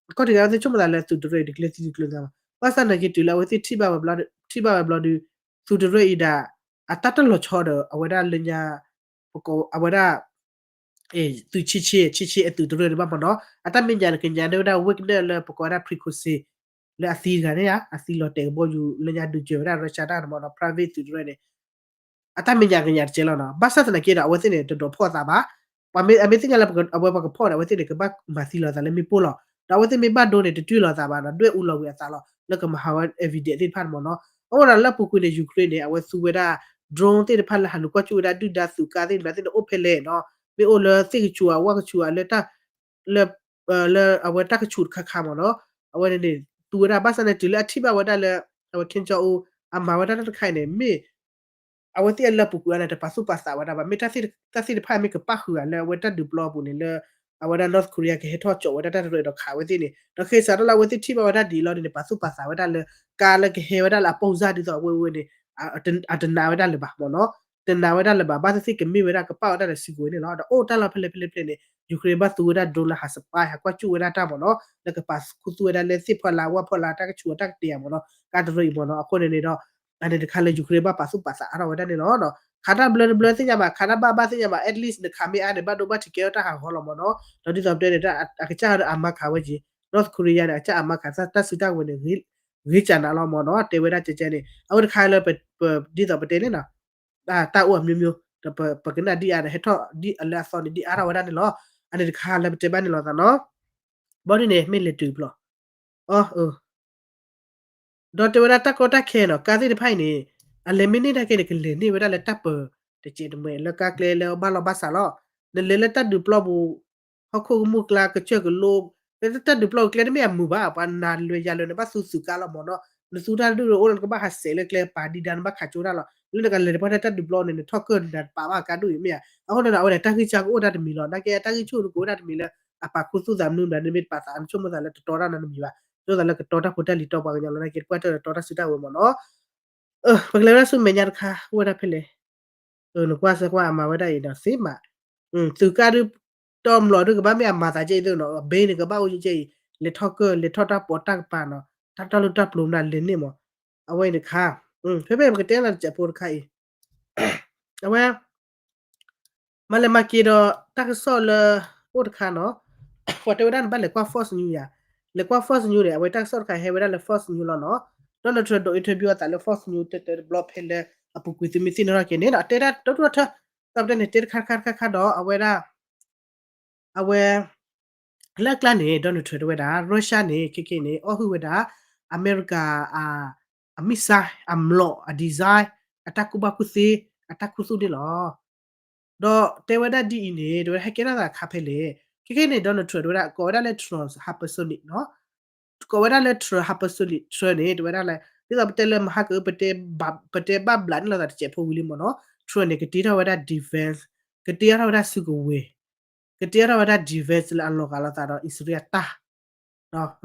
အခီၣ်ထံးခါ အဝဲသ့ၣ်ဆိကမိၣ်သးလၢသုးတရၢအံၤ တကျဲၤသံတကျဲၤသးဘၣ်. ဘၣ်ဆၣ်သနာ်က့တုၤလၢအဝဲသ့ၣ်ထံၣ်ဘၣ်ဝဲဘျီ, ထံၣ်ဘၣ်ဝဲဘျီဒီး သုးတရၢအံၤဒၣ် အတၢ်တလီၤဆီဒီး အဝဲဒၣ်လၢညါ ပကိး အဝဲဒၣ် သုးဆံဆံ ဆံဆံအသုးတရၢန့ၣ် ဘၣ်မ့ၢ်နီၤ အတၢ်မဲာ်ညါကညးန့ၢ်ဝဲဒၣ် Wagner လၢပကိးဝဲဒၣ် Prigozhin လၢအသံတဂၤန့ၣ်ဧါ, အသံလီၤတဲာ်ကဘီယူၤလၢညါဒုးစၢၤဝဲဒၣ် Russia တၢ်န့ၣ်မ့ၢ်နီၤ private သုးတရၢန့ၣ် အတၢ်မဲာ်ညါကညးတကဲလီၤနီၤ. ဘၣ်ဆၣ်သနာ်က့ဒီး အဝဲသ့ၣ်န့ၣ် တဒိးဖီၣ်အသးဘၣ်. ပှၤမ့ၢ် အမ့ၢ်သ့ၣ်ညါလၢ အဝဲပှၤကဖီၣ်န့ၣ် အဝဲသ့ၣ်န့ၣ် ကဘၣ်မၤသံလီၤအသးလၢမ့ၣ်ပိၢ်လီၤ. ဒီးအဝဲသ့ၣ်မ့ၢ်ဘၣ်ဒိန့ၣ် တတွံၢ်လီၤအသးဘၣ်နီၤ, ဒွဲၣ်အူလီၤဝံၤအသးလီၤ လၢကမၤဟးဝဲ evidence သ့ၣ်တဖၣ်န့ၣ်မ့ၢ်နီၤ. အဃိဒီးလၢအပူၤကွံာ်န့ၣ် Ukraine န့ၣ် အဝဲသူဝဲဒၣ် drone သ့ၣ်တဖၣ်လၢဟးလူၤကွၢ်ကၠူၣ်ဝဲဒၣ်ဒုၣ်ဒါသုးကါသ့ၣ်တဖၣ်သ့ၣ်န့ၣ် အိၣ်ဖဲလဲၣ်နီၤ, မ့ၢ်အိၣ်လၢသ့ၣ်ကဆူးဧါ ဝၣ်ကဆူးဧါ လၢ လၢ လၢအဝဲတၢ်ကဆူးတခါခါမ့ၢ်နီၤ. အဝဲန့ၣ်န့ၣ် သူဝဲဒၣ် ဘၣ်ဆၣ်န့ၣ် တုၤလၢအထံၣ်ဘၣ်ဝဲဒၣ်လၢ အဝဲ Kim Jong Un အမၤဝဲဒၣ်တၢ်တခါအံၤန့ၣ် မ့ၢ် အဝဲသ့ၣ်အလၢပူၤကွံာ်အီၤန့ၣ် တပာ်သူၣ်ပာ်သးဝဲဒၣ်ဘၣ်. မ့ၢ်တၢ်သ့ၣ်တဖၣ်မ့ၢ်ကပၣ်ဃုာ်ဧါလၢအဝဲတၢ်ဒုးပျီအပူၤန့ၣ်လၢ အဝဲဒၣ် North Korea ကဟဲထီၣ်ကၠိးဝဲဒၣ်တၢ်တရၢဒီးခးဝဲသ့ၣ်န့ၣ် ဒီးခဲစးထီၣ်လၢအဝဲသ့ၣ်ထံၣ်ဘၣ်ဝဲဒၣ်ဒ်အံၤလီၤန့ၣ် ပာ်သူၣ်ပာ်သးဝဲဒၣ်လၢ ကါလၢကဟဲဝဲဒၣ်လၢအပိၢ်စၢ်ဒ်သိးအဝဲဝဲန့ၣ် အတနာ်ဝဲဒၣ်လၢၤဘၣ်မ့ၢ်နီၤ. တနာ်ဝဲဒၣ်လၢၤဘၣ် ဘၣ်သ့ၣ်သ့ၣ်ကမ့ၢ်ဝဲဒၣ်ကပာ်ဝဲဒၣ်ဒီးစုကဝဲၤန့ၣ်လီၤ. ဒီးအိၣ်တၢ်လီၢ်ဖဲလဲၣ်ဖဲလဲၣ်ဖဲလဲၣ်န့ၣ် Ukraine ဘၣ်သူဝဲဒၣ် drone လၢဟး spy ဟးကွၢ်ကၠူၣ်ဝဲဒၣ်တၢ်မ့ၢ်နီၤ လၢကပာ်ခူသူၣ်ဝဲဒၣ်လၢသ့ၣ်ဖီလာ်ဝၣ်ဖီလာ်တၢ်ကဆူးတၢ်ကတ့ၢ်ဧါမ့ၢ်နီၤ ကါတရၢအံၤမ့ၢ်နီၤ. အဃိန့ၣ်န့ၣ်ဒီး အန့ၣ်တခါလၢ Ukraine ဘၣ်ပာ်သူၣ်ပာ်သးအါထီၣ်ဝဲဒၣ်န့ၣ်လီၤ. ခးတၢ်ဘျၢတဘျၢသ့ၣ်ညါဘၣ် ခးတၢ်ဘၣ်ဘၣ်သ့ၣ်ညါဘၣ် at least နခးမ့ၢ်အါန့ၣ် ဘၣ်ဒိဘၣ်ထံးကဲထီၣ်တၢ်ဟးဂီၤလီၤမ့ၢ်နီၤ. ဒီးဒ်သိးပတဲန့ၣ် အကစၢ်ဒီးအမၤခးဝဲက့ၤ North Korea န့ၣ် အကစၢ်အမၤခးတၢ်စုတၢ်ဝဲၤန့ၣ် ဂ့ၤကၢနၤလီၤမ့ၢ်နီၤ တဲဝဲဒၣ်ကဲကဲန့ၣ် အဝဲတခါလၢ ဒ်သိးပတဲန့ၣ်နီၤ တၢ်အိၣ်အမျိုးမျိုး ဒီးပကနၣ်ဒ်အါဒီးဟဲထီၣ်ဒ်အလၢအသီန့ၣ် ဒ်အါထီၣ်ဝဲဒၣ်န့ၣ်လီၤ. အန့ၣ်တခါလၢပတဲဘၣ်န့ၣ်လီၤသးနီၤ ဘီဒ်န့ၣ် မ့ၢ်လဲၤတုၤဖျိး အ ဒီးတဲဝဲဒၣ်တၢ်ကီတၢ်ခဲနီၤ ကါသ့ၣ်တဖၣ်အံၤန့ၣ် အလဲၤမ့ၢ်န့ၢ်တၢ်ကဲန့ၣ် ကလဲၤန့ၢ်ဝဲဒၣ်လၢတၢ်ပၢၤတစဲးတမှဲၤလၢကါကျဲလၢဘၣ်လီၢ်ဘၣ်စးလီၤ. နလဲၤလၢတၢ်ဒုးပျီပူၤ ဟီၣ်ခိၣ်ကမူၣ်ကျါကစၢၢ်ကလိ လၢတၢ်ဒုးပျီပူၤကျဲတမ့ၢ်အမုာ်ဘၣ် ပှၤနၤလွဲၤယၤလွဲၤန့ၣ် ဘၣ်သူသုးကါလီၤမ့ၢ်နီၤ. နသူတၢ်ဒုၣ်အိၣ်လၢနကဘၣ်ဟးစဲးလၢကျဲပာ်ဒံးဒါနဘၣ်ခးကၠိတၢ်လီၤ. လၢနကလဲၤတပှၢ်တၢ်ဒုးပျီန့ၣ် နထီၣ်ကၢၢ်နတပာ်ဘၣ်ကါဒိၣ်အံၤမ့ၢ်ဧါ. အဃိန့ၣ်ဒီး အဝဲန့ၣ် တၢ်ဂံၢ်စၢ်ကအိၣ်တၢ်တမံၤလီၤ. နာ်က့တၢ်ဂံၢ်ဆူၣ်ကအိၣ်တၢ်တမံၤလၢ အပာ်ခူသူၣ်သးမနုၤမနုၤန့ၣ် မ့ၢ်တပာ်သး နဆိကမိၣ်သးလၢတတီတၢ်နီတမံၤဘၣ်. ဆိကမိၣ်သးလၢကတီတၢ်ဖိတၢ်လံၤတီပှၤကညီလီၤ နာ်က့တပှၢ်တၢ်တီတၢ်စုတၢ်ဝဲၤမ့ၢ်နီၤ. ပကလဲၤဝဲဒၣ်ဆူမဲာ်ညါတခါ အိၣ်ဝဲဒၣ်ဖဲလဲၣ်. နကွၢ်စၢၤကွၢ်အမၤဝဲဒၣ်အံၤဒီးသ့မး သုးကါဒုး တီၤမျိာ်ဒုးကဘၣ်မ့ၢ်အမၤသးကဲအံၤသ့နီၤ အဘ့န့ၣ်ကဘၣ်အိၣ်ကဲအံၤ လဲၤထီၣ်ကၢၢ် လဲၤထီၣ်တၢ်ပီးတၢ်ကပၤနီၤ တၢ်တၢ်လိၣ်တၢ်ပျိမနုၤလဲၤန့ၢ်မး အဝဲအံၤတခါ ဖဲဖဲပကတဲလၢတစဲးဖိတခါအံၤ အဝဲ မၤလဲၤမၤက့ၤဒီးတၢ်ကစီၣ်လၢ အိၣ်တခါနီၤ ပှၤတဲဝဲဒၣ်နဘၣ်လဲၤကွၢ် Fox News ယၤ လဲၤကွၢ် Fox News န့ၣ် အဝဲတၢ်ကစီၣ်တခါဟဲဝဲဒၣ်လၢ Fox News လီၤနီၤ Donald Trump ဒိး interview အသးလၢ Fox News တဲတဲတဘျီဖဲလၢ အပူၤကွံာ်သုမ့ၢ်သ့ၣ်နီၣ်ထီၣ်က့ၤန့ၣ်နီၤ တဲဒၣ်တထၢၣ်တထၢၣ် တၢ်ပတဲန့ၣ် တဲတခါတခါတခါခါဒီး အဝဲဒၣ် အဝဲ လၢအကျါန့ၣ် Donald Trump တဲဝဲဒၣ် Russia န့ၣ် ခဲကဲန့ၣ် အီၣ်ဟုၣ်ဝဲဒၣ် အမဲရကၤ အ missile အမျိာ် အ design အတၢ်ကူၣ်ဘၣ်ကူၣ်သ့ အတၢ်ခူသူၣ်န့ၣ်လီၤ. ဒီးတဲဝဲဒၣ်ဒ်အံၤန့ၣ် တဲဝဲဒၣ်ဟဲကဲထီၣ်သးခါဖဲလဲၣ် ခဲကဲန့ၣ် Donald Trump တဲဝဲဒၣ် ကိးဝဲဒၣ်လၢ Trump hypersonic နီၤ ကိးဝဲဒၣ်လၢ Trump hypersonic Trump န့ၣ် တဲဝဲဒၣ်လၢ ဒ်သိးပတဲလၢမဟါက ပတဲဘၣ်ဘျးန့ၢ်လိာ်သးတစဲးဖိဝံၤလံမ့ၢ်နီၤ Trump န့ၣ် ကတ့ထီၣ်ဝဲဒၣ် defense, ကတ့ထီၣ်ဝဲဒၣ်စုကဝဲၤ, ကတ့ထီၣ်ဝဲဒၣ် defense လၢအလီၤဂာ်လိာ်သးဒီးအံၣ်စရ့လးတၢ်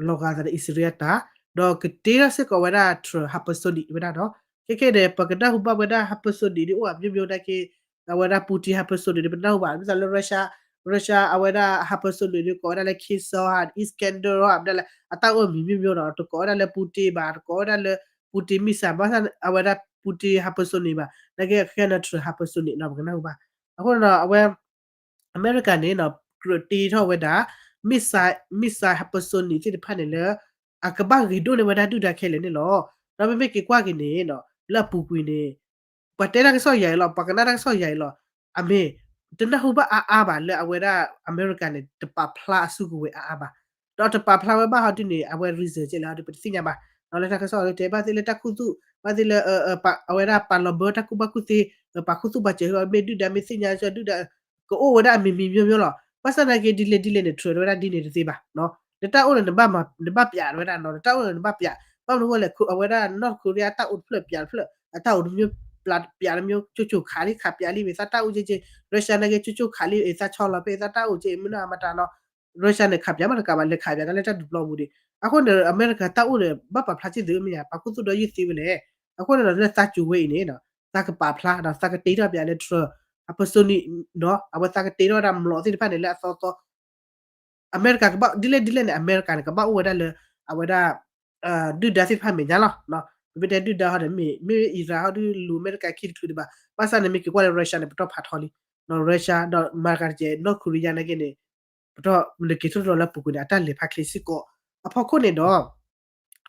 လီၤဂာ်သးဒီးအံၣ်စရ့လးတၢ်, ဒီးကတ့ထီၣ်စ့ၢ်ကီးဝဲဒၣ် Trump hypersonic ဝဲဒၣ်ဒီး ခဲခဲန့ၣ် ပကနၢ်ဟူဘၣ်ဝဲဒၣ် hypersonic ဒ်အိၣ်အမျိုးမျိုးနာ်က့ အဝဲဒၣ် Putin hypersonic န့ၣ် ပနၢ်ဟူဘၣ် မ့ၢ်သးလၢ Russia, Russia အဝဲဒၣ် hypersonic န့ၣ် ကိးဝဲဒၣ်လၢ Kinzhal ဟ Iskander ဟ ဒ်လဲၣ် အတၢ်အိၣ်အမံၤမျိုးမျိုးဒီး တကိးဝဲဒၣ်လၢ Putin ဘၣ် တကိးဝဲဒၣ်လၢ Putin missile ဘၣ်ဆၣ်အဝဲဒၣ် Putin hypersonic ဘၣ် နာ်က့ခဲခဲန့ၣ် Trump hypersonic နီၤ ပကနၢ်ဟူဘၣ် အဃိန့ၣ်ဒီး အဝဲ အမဲရကၤန့ၣ်နီၤ ကြၢးတ့ထီၣ်ဝဲဒၣ် missile, missile hypersonic သ့ၣ်တဖၣ်န့ၣ်လၢ အကဘၣ်ဂ့ၤဒိၣ်န့ၢ်ဝဲဒၣ်ဒုၣ်ဒါခဲလၢာ်န့ၣ်လီၤ. ဒီးပမ့ၢ်က့ၤကွၢ်က့ၤန့ၣ်နီၤ လၢအပူၤကွံာ်န့ၣ် ပှၤတဲတၢ်ကစီၣ်ယၤအံၤလီၤ ပှၤကနၣ်တၢ်ကစီၣ်ယၤအံၤလီၤ အမ့ၢ် တနၢ်ဟူဘၣ်အါအါဘၣ်လၢအဝဲဒၣ် အမဲရကၤန့ၣ် တပာ်ဖျါအစုကဝဲၤအါအါဘၣ် ဒီးတပာ်ဖျါဝဲဘၣ်ဟီဒုန့ၣ် အဝဲ reason ကဲလဲၣ်ဟီဒု ပတသ့ၣ်ညါဘၣ်. ဒီးလၢတၢ်ကစီၣ်တဲဘၣ်သ့ၣ်လၢတၢ်ခူသူၣ် ဘၣ်သ့ၣ်လၢ အဝဲဒၣ်ပာ်လီၤဘၢတၢ်ကူၣ်ဘၣ်ကူၣ်သ့ ပာ်ခူသူၣ်ပာ်စၢၤ မ့ၢ်ဒုၣ်ဒါမ့ၢ်သ့ၣ်ညါဒုၣ်ဒါ ကအိၣ်ဝဲဒၣ်အမံၤမံၤမျိုးမျိုးလီၤ. ဘၣ်ဆၣ်နာ်က့ဒ်လဲၣ်ဒ်လဲၣ်န့ၣ် Trump တဲဝဲဒၣ်ဒ်န့ၣ်တသ့ဘၣ်. နတၢ်အိၣ်န့ၣ် နဘၣ်ပျးဝဲဒၣ်နီၤ နတၢ်အိၣ်န့ၣ်နဘၣ်ပျး ဘၣ်မနုၤအဃိလဲၣ် အဝဲဒၣ် North Korea တၢ်အိၣ်တဖျၢၣ်ပျးတဖျၢၣ် အတၢ်အိၣ်တမျိုး ပျးတမျိုး ကၠိကၠိခးလံ ခးပျးလံ မ့ၢ်သးတၢ်အိၣ်က့က့ Russia နာ်က့ ကၠိကၠိခးလံ အသးဆီလီၤဖဲအသးတၢ်အိၣ်က့ မနုၤအမတၤနီၤ Russia န့ၣ် ခးပျးမးတကးဘၣ် လဲၤခးပျးတၢ်လၢတၢ်ဒုးပျီပူၤဒံး အဃိန့ၣ် အမဲရကၤတၢ်အိၣ်န့ၣ် ဘၣ်ပာ်ဖျါစ့ၢ်သုမ့ၢ်ယါ ပာ်ခူသူၣ်ဒီးယုၢ်သ့ဝဲလဲၣ်. အဃိန့ၣ်ဒီးလၢသးစူၤဝဲအံၤန့ၣ် သးကပာ်ဖျါဒီးသးကတ့ထီၣ်ပျးလၢ Trump အ hypersonic နီၤ အဝဲသးကတ့ထီၣ်ဝဲဒၣ်မျိာ်သ့ၣ်တဖၣ်န့ၣ်လၢအသီသီ အမဲရကၤကဘၣ် ဒ်လဲၣ်ဒ်လဲၣ်န့ၣ် အမဲရကၤန့ၣ် ကဘၣ်အိၣ်ဝဲဒၣ်လၢ အဝဲဒၣ် ဒုၣ်ဒါသ့ၣ်တဖၣ်မဲာ်ညါလီၤ. ပမ့ၢ်တဲဒုၣ်ဒါဟီဒီး မ့ၢ် မ့ၢ် Iran ဟီဒုလူၤအမဲရကၤခံတချုးဒံးဘၣ်. ဘၣ်ဆၣ်န့ၣ် မ့ၢ်က့ၤကွၢ်လၢ Russia န့ၣ် ပတီၢ်ဖးထီလံ Russia ဒီးမၤကၤတကဲ North Korea နာ်က့န့ၣ် ပတီၢ်နက့ၤထီၣ်ထီၣ်လၢပူၤကွံာ်န့ၣ် အတၢ်လဲၤဖးချ့စ့ၢ်ကီး အဖီခိၣ်န့ၣ်ဒီး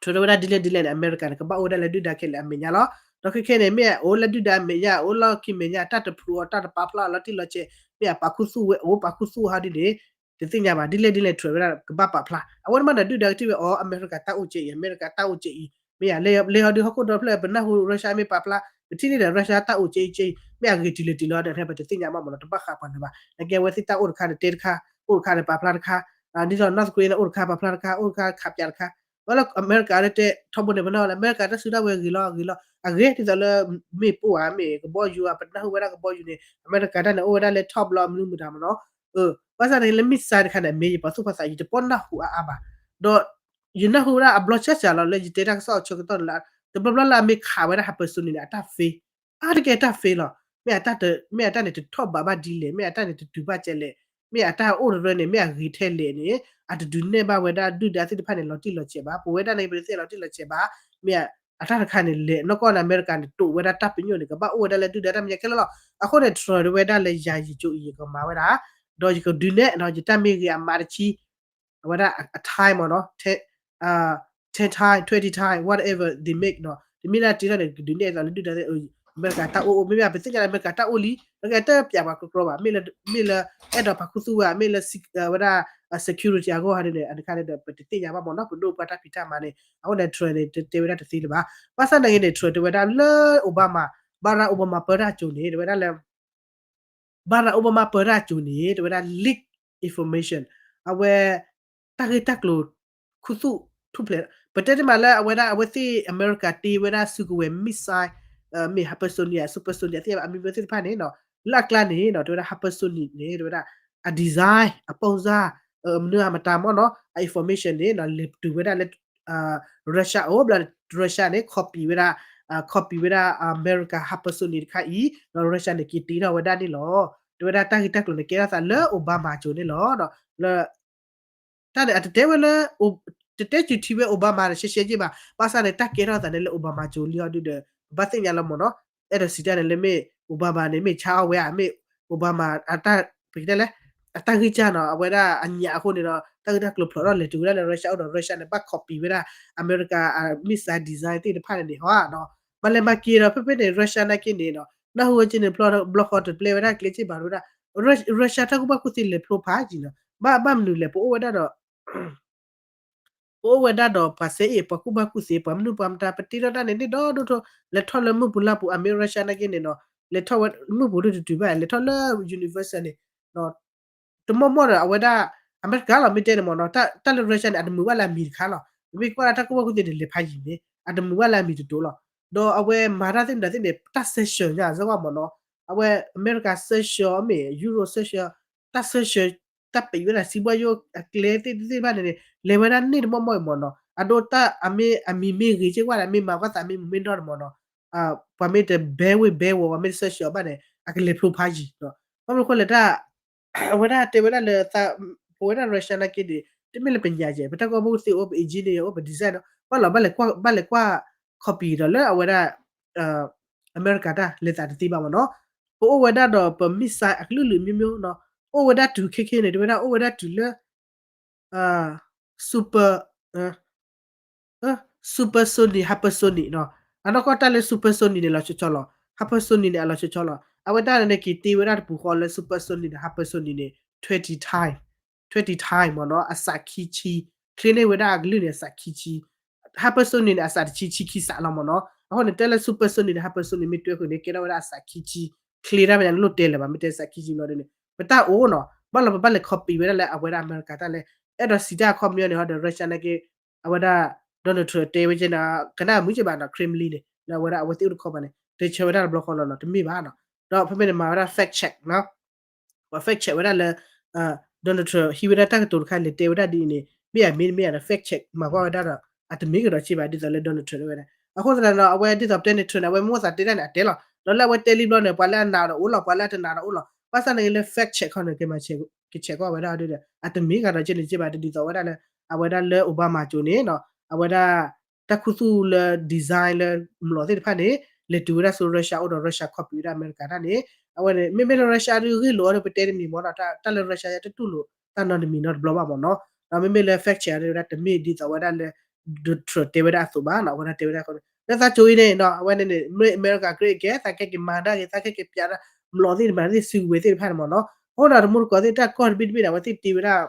Trump တဲဝဲဒၣ်ဒ်လဲၣ်ဒ်လဲၣ်န့ၣ် အမဲရကၤန့ၣ် ကဘၣ်အိၣ်ဝဲဒၣ်လၢဒုၣ်ဒါခဲလၢာ်အမဲာ်ညါလီၤ. ဒီးခဲခဲန့ၣ် မ့ၢ်အိၣ်လၢဒုၣ်ဒါအမဲာ်ညါ အိၣ်လီၢ်ခံမဲာ်ညါ တၢ်တဖျိအီၤ တၢ်တပာ်ဖျါအီၤလီၤတံၢ်လီၤဆဲး မ့ၢ်အပာ်ခူသူၣ်ဝဲအိၣ် ပာ်ခူသူၣ်ဟီဒ်န့ၣ် တသ့ၣ်ညါဘၣ် ဒ်လဲၣ်ဒ်လဲၣ် Trump ဝဲဒၣ်ကဘၣ်ပာ်ဖျါ အဝဲန့ၣ်မးဒီးဒုၣ်ဒါကထံၣ်ဝဲအီၤ အမဲရကၤတၢ်အိၣ်ကဲအံၤ အမဲရကၤတၢ်အိၣ်ကဲအံၤ မ့ၢ်ယါ လဲၤဟီဒုဟီၣ်ခိၣ်ဒီဖျၢၣ် ပနၢ်ဟူ Russia မ့ၢ်ပာ်ဖျါ ပထံၣ်န့ၣ်ဒီး Russia တၢ်အိၣ်ကဲအံၤကဲအံၤ မ့ၢ်အဂ့ၤတုၤလဲၣ်တုၤလီၤဒီး ပတသ့ၣ်ညါဘၣ်မးနီၤ တဘၣ်ဃးပှၤလၢၤဘၣ် နကဲဝဲသ့ၣ်တၢ်အိၣ်တခါန့ၣ် တဲတခါ အိၣ်တခါန့ၣ် ပာ်ဖျါတခါ ဒ်သိး North Korea န့ၣ် အိၣ်တခါ ပာ်ဖျါတခါ အိၣ်တခါ ခးပၠးတခါ ဝဲလၢအမဲရကၤလၢတဲထီဘိန့ၣ် ပနၢ်လၢအမဲရကၤတၢ်စုတၢ်ဝဲဂ့ၤလီၤ ဂ့ၤလီၤ အဂ့ၤ ဒ်သိးလၢ မ့ၢ်ပိၢ်ဧါ မ့ၢ်ကဘီယူၤဧါ ပနၢ်ဟူဝဲဒၣ်ကဘီယူၤန့ၣ် အမဲရကၤတၢ်န့ၣ် အိၣ်ဝဲဒၣ်လၢ top လီၤ မနုၤမတၤမးနီၤ ဘၣ်ဆၣ်န့ၣ်လၢ missile တခါန့ၣ် အမ့ၢ်ယပာ်သူၣ်ပာ်သး ယတပီၢ်နၢ်ဟူအါအါဘၣ် ဒီး ယနၢ်ဟူဝဲဒၣ်အဘျီဆၢစၢ်လီၤ လၢယတဲတၢ်ကစီၣ်အဆၢကတီၢ်န့ၣ်လၢ တဘျီဘျီလၢအမ့ၢ်ခးဝဲဒၣ် hypersonic န့ၣ် အတၢ် fail အါတက့ၢ်အတၢ် fail လီၤ မ့ၢ်အတၢ်တ မ့ၢ်အတၢ်န့ၣ် တထီၣ်ဘးဘၣ်ဒ်လဲၣ် မ့ၢ်အတၢ်န့ၣ် တတုၤဘၣ်ကဲလဲၣ် မ့ၢ်အတၢ်အိၣ်တရၢန့ၣ် မ့ၢ်အဂ့ၤထဲလဲၣ်န့ၣ် အတဒုးနဲၣ်ဘၣ်ဝဲဒၣ်ဒုၣ်ဒါသ့ၣ်တဖၣ်န့ၣ် လီၤတံၢ်လီၤဆဲးဘၣ် ပဝဲဒၣ်န့ၣ် ပတသ့ၣ်လီၤတံၢ်လီၤဆဲးဘၣ် မ့ၢ်အတၢ်တခါန့ၣ်လဲၣ် နီၢ်ကီၢ်န့ၣ် အမဲရကၤန့ၣ် တိာ်ဝဲဒၣ်တၢ်ပညိၣ်န့ၣ် ကဘၣ်အိၣ်ဝဲဒၣ်လၢဒုၣ်ဒါတၢ်မဲာ်ညါခဲလၢာ်လီၤ အဃိန့ၣ် Trump တဲဝဲဒၣ်လၢယၤယံၤကၠိအံၤ ယကမၤဝဲဒၣ် ဒီးယကဒုးနဲၣ်နီၤ ယတၢ်မ့ၢ်ဂ့ၤအမးတဆံ အဝဲဒၣ်အ time မ့ၢ်နီၤ ten time twenty time whatever they make နီၤ တမ့ၢ်လၢတ့ထီၣ်န့ၣ် ကဒုးနဲၣ်သိးလၢဒုၣ်ဒါသ့ၣ် အမဲရကၤတၢ်အိၣ်အိၣ် မ့မ့ၢ်ပသ့ၣ်ညါလၢအမဲရကၤတၢ်အိၣ်လံ နကဲတပျးပှၤကကြီဘၣ် မ့ၢ်လၢ မ့ၢ်လၢ အဲၣ်ဒိးပာ်ခူသူၣ်ဝဲ မ့ၢ်လၢ အဝဲဒၣ် security အဂီၢ်ဟီဒ်န့ၣ် အတခါန့ၣ်ဒီး ပတသ့ၣ်ညါဘၣ်မ့ၢ်နီၤ ပဒိၣ်ပှၤတၢ်ဖံးတၢ်မၤန့ၣ် အဃိန့ၣ် Trump န့ၣ် တဲဝဲဒၣ်တသ့လၢၤဘၣ် ဘၣ်ဆၣ်နာ်က့န့ၣ် Trump တဲဝဲဒၣ်လၢ Obama Barack Obama ပၢတၢ်ကၠိန့ၣ် တဲဝဲဒၣ်လၢ Barack Obama ပၢတၢ်ကၠိန့ၣ် တဲဝဲဒၣ် leak information အဝဲ တၢ်ဂ့ၢ်တၢ်ကျိၤ ခူသူၣ်ထူၣ်ဖျဲး ပတဲတမံၤလၢအဝဲဒၣ် အဝဲသ့ၣ်အမဲရကၤတ့ဝဲဒၣ်စုကဝဲၤ missile မ့ၢ် hypersonic အ supersonic အသ့ၣ်တဖၣ်အမံၤမံၤသ့ၣ်တဖၣ်န့ၣ်နီၤ လၢအကျါန့ၣ်နီၤ တဲဝဲဒၣ် hypersonic န့ၣ် တဲဝဲဒၣ် အ design အ ပုံစံ မနုၤအမတၤမ့ၢ်နီၤ အ information န့ၣ်နီၤ လဲၤတုၤဝဲဒၣ်လၢ Russia အိၣ်ဘျီ Russia န့ၣ် copy ဝဲဒၣ် copy ဝဲဒၣ် အမဲရကၤ hypersonic တခါအံၤ ဒီး Russia န့ၣ် က့ၤတ့ထီၣ်ဝဲဒၣ်န့ၣ်လီၤ. တဲဝဲဒၣ်တၢ်ဂ့ၢ်တၢ်ကျိၤန့ၣ် ကဲထီၣ်သးလၢ Obama ကၠိန့ၣ်လီၤ. လၢ တၢ်န့ၣ် အတတဲဝဲလၢ တတဲစုၤထံဝဲ Obama တရှဲရှဲက့ဘၣ်. ဘၣ်ဆၣ်န့ၣ် တၢ်ကဲထီၣ်သးန့ၣ်လၢ Obama ကၠိလံအီၤဒုဒီး ပဘၣ်သ့ၣ်ညါလီၤမ့ၢ်နီၤ. အဲၣ်ဒိးစံးတၢ်န့ၣ်လၢမ့ၢ် Obama န့ၣ် မ့ၢ်ဆါအီၣ်ဝဲဧါ, မ့ၢ် Obama အတၢ် ပကတဲလဲၣ် အတၢ်ဂံၢ်စၢ်နီၤ အဝဲဒၣ်အညၣ်အဃိန့ၣ်ဒီး တၢ်ဂ့ၢ်တၢ်ကျိၤဖျိးထီၣ်လဲၤတုၤဝဲဒၣ်လၢ Russia အိၣ်ဒီး Russia န့ၣ် ဘၣ် copy ဝဲဒၣ် အမဲရကၤ missile design သ့ၣ်တဖၣ်န့ၣ်န့ၣ်ဟီနီၤ. မၤလဲၤမၤက့ၤဒီး ဖဲဖဲန့ၣ် Russia နာ်က့န့ၣ်နီၤ နၢ်ဟူဝဲက့ၤန့ၣ် ဘျီဃီတပျဲဝဲဒၣ်ကျဲက့ဘၣ်ဝဲဒၣ် Russia တၢ်ကူၣ်ဘၣ်ကူၣ်သ့လဲၤဖျိဖးယံၤနီၤ. ဘၣ် ဘၣ်မနုၤလဲၣ် ပအိၣ်ဝဲဒၣ်ဒီး ပအိၣ်ဝဲဒၣ်ဒီးပှၤစဲအ့ၣ် ပှၤကူၣ်ဘၣ်ကူၣ်သ့ ပှၤမနုၤပှၤမတၤ ပတ့ထီၣ်တၢ်န့ၣ် ဒ်ဒီဒိၣ်ထီၣ် လဲၤထီၣ်လၢမုၢ်ပူၤလါပူၤ အမ့ၢ် Russia နာ်က့န့ၣ်နီၤ လဲၤထီၣ်ဝဲမုၢ်ပူၤဒိၣ်တတုၤဘၣ် လဲၤထီၣ်လၢ universal န့ၣ် တမီၢ်မီၢ်ဒီး အဝဲဒၣ် အမဲရကၤလီၤ မ့ၢ်တဲန့ၣ်မ့ၢ်နီၤ တၢ်လၢ Russia န့ၣ် အတမုာ်ဘၣ်လၢအမံၤတခါလီၤ. မ့ၢ်ကွၢ်လၢတၢ်ကူၣ်ဘၣ်ကူၣ်သ့န့ၣ် လဲၤဖးယံၤန့ၣ် အတမုာ်ဘၣ်လၢအမံၤတတိၤလီၤ. ဒီးအဝဲမၤတၢ်သ့ၣ်မတၤသ့ၣ်န့ၣ် တၢ် sanction ညါစ့ၢ်ကီးမ့ၢ်နီၤ အဝဲအမဲရကၤ sanction မ့ၢ် Europe sanction တၢ် sanction တၢ်ပံးဝဲဒၣ်စံးဘီယိၣ်အကျဲသ့ၣ်တသ့ၣ်တဖၣ်န့ၣ်န့ၣ် လဲၤဝဲဒၣ်န့ၣ်တမီၢ်မီၢ်အံၤမ့ၢ်နီၤ အဒိတၢ်အမ့ၢ်အမံၤမ့ၢ်ဂ့ၤက့ၤကွၢ်ဒီး မ့ၢ်မၤကွၢ်သးမ့ၢ်မူမ့ၢ်နီၢ်န့ၣ်မ့ၢ်နီၤ ပှၤမ့ၢ်တဘဲဝ့ၢ်ဘဲဝီၤ ပှၤမ့ၢ်တ sanction ဘၣ်န့ၣ် အကလဲၤဖျိဖးယံၤနီၤ ဘၣ်မနုၤအဃိလဲၣ်တၢ် အဝဲဒၣ်တဲဝဲဒၣ်လၢ ပဝဲဒၣ် Russia နာ်က့န့ၣ် တမ့ၢ်လၢပညါယဲၢ် ပတၢ်ကီဘိသ့ၣ်အိၣ် ပ engineer အိၣ် ပ design နီၤ ဘၣ်လီၤ ဘၣ်လဲၤကွၢ် ဘၣ်လဲၤကွၢ် copy ဒီးလၢအဝဲဒၣ် အမဲရကၤတၢ်လဲၤသးတသ့ဘၣ်မ့ၢ်နီၤ ပအိၣ်ဝဲဒၣ်ဒီးပ missile အကလုာ်လုာ်မျိုးမျိုးနီၤ အိၣ်ဝဲဒၣ်တုၤခဲခဲန့ၣ် တဲဝဲဒၣ်အိၣ်ဝဲဒၣ်တုၤလၢ super supersonic hypersonic နီၤ အနီၢ်ကီၢ်တၢ်လၢ supersonic န့ၣ် လီၤဆီဆီလီၤ hypersonic န့ၣ် အလီၤဆီဆီလီၤ အဝဲတၢ်န့ၣ်က့ၤတ့ဝဲဒၣ်တပူၤဃီလၢ supersonic ဒီး hypersonic န့ၣ် twenty time twenty time မ့ၢ်နီၤ အစးခံဆံ ချ့န့ၢ်ဝဲဒၣ်အကလုၢ်န့ၣ် အစးခံဆံ hypersonic န့ၣ် အစးတဆံ ဆံခံစးလီၤမ့ၢ်နီၤ အဃိန့ၣ် တဲလၢ supersonic န့ၣ် hypersonic မ့ၢ်တွဲဃုာ်န့ၣ် ကဲထီၣ်ဝဲဒၣ်အစးခံဆံ ချ့တၢ်မ့ၢ်ညါန့ၣ် လိၣ်တဲလၢၤဘၣ် မ့ၢ်တဲစးခံဆံဘျီဒ်န့ၣ် ပတၢ်အိၣ်နီၤ ဘၣ်လီၤပဘၣ်လဲၤ copy ဝဲဒၣ်လၢအဝဲဒၣ်အမဲရကၤတၢ်လဲၣ် အဲၣ်ဒိးစံးတၢ်အခီပညီန့ၣ်ဟီဒီး Russia နာ်က့ အဝဲဒၣ် Donald Trump တဲဝဲက့ၤနီၤ ကနၣ်မုာ်က့ၤဘၣ်နီၤ Kremlin န့ၣ် လၢအဝဲဒၣ်အဝဲသ့ၣ်အိၣ်တခီပၤန့ၣ် တဲဆၢဝဲဒၣ်တဘျီဃီလီၤနီၤ တမ့ၢ်ဘၣ်နီၤ ဒီးဖဲမ့ၢ်န့ၣ်မၤဝဲဒၣ် fact check နီၤ ပှၤ fact check ဝဲဒၣ်လၢ Donald Trump ဟံးဝဲဒၣ်တၢ်ကတိၤတခါလဲၤတဲဝဲဒၣ်ဒ်အံၤန့ၣ် မ့ၢ်အမ့ၢ်တမ့ၢ်ဒီး fact check မၤကွၢ်ဝဲဒၣ်ဒီး အတမ့ၢ်ကဒီးက့ၤဘၣ် ဒ်သိးလၢ Donald Trump တဲဝဲဒၣ် အဃိသတးဒီး အဝဲဒ်သိးပတဲန့ၣ် Trump န့ၣ် အဝဲမ့ၢ်အိၣ်သးတဲတၢ်န့ၣ် အတဲလီၤ ဒီးလၢအဝဲတဲလံဘျီန့ၣ် ပှၤလၢအနာ်ဒီးအိၣ်လီၤ ပှၤလၢအတနာ်ဒီးအိၣ်လီၤ ဘၣ်ဆၣ်န့ၣ်လၢ fact check ခီန့ၣ် က က check ကွၢ်ဝဲဒၣ်ဒီး အတမ့ၢ်ကဒီးက့ၤန့ၣ်က့ၤဘၣ် တဒ်သိးဝဲဒၣ်လၢ အဝဲဒၣ်လၢ Obama ကၠိန့ၣ်နီၤ အဝဲဒၣ် တၢ်ခူသူၣ်လၢ design လၢ မျိာ်သ့ၣ်တဖၣ်န့ၣ် လဲၤတုၤဝဲဒၣ်ဆူ Russia အိၣ်ဒီး Russia copy ဝဲဒၣ်အမဲရကၤတၢ်န့ၣ် အဝဲန့ၣ် မ့မ့ၢ်လၢ Russia ဒုးဂ့ၢ်လိာ်အီၤဒီး ပတဲတမံၤမ့ၢ်နီၤ တၢ်လၢ Russia ယတတူၢ်လိာ်တၢ်နီတမံၤနီတဘျီဘၣ်မ့ၢ်နီၤ ဒီးမ့မ့ၢ်လၢ fact check ဝဲဒၣ် တမ့ၢ်ဒ်သိးဝဲဒၣ်လၢ Trump တဲဝဲဒၣ်အသိးဘၣ်နီၤ အဝဲဒၣ်တဲဝဲဒၣ်အဃိန့ၣ် လၢသးကၠိအံၤန့ၣ်နီၤ အဝဲန့ၣ်န့ၣ် မ့ၢ်အမဲရကၤ ကြၢးကဲ သးကဲက့ၤမၤတၢ်ဂ့ၤ သးကဲက့ၤပျးတၢ် မျိာ်သ့ၣ်တဖၣ် သ့ၣ်စုကဝဲၤသ့ၣ်တဖၣ်န့ၣ်မ့ၢ်နီၤ အဃိဒီးတမူတကိးသ့ၣ်တၢ်ကီၢ်တဘ့ၣ်တဘ့ၣ်န့ၣ် အဝဲသ့ၣ်တ့ဝဲဒၣ်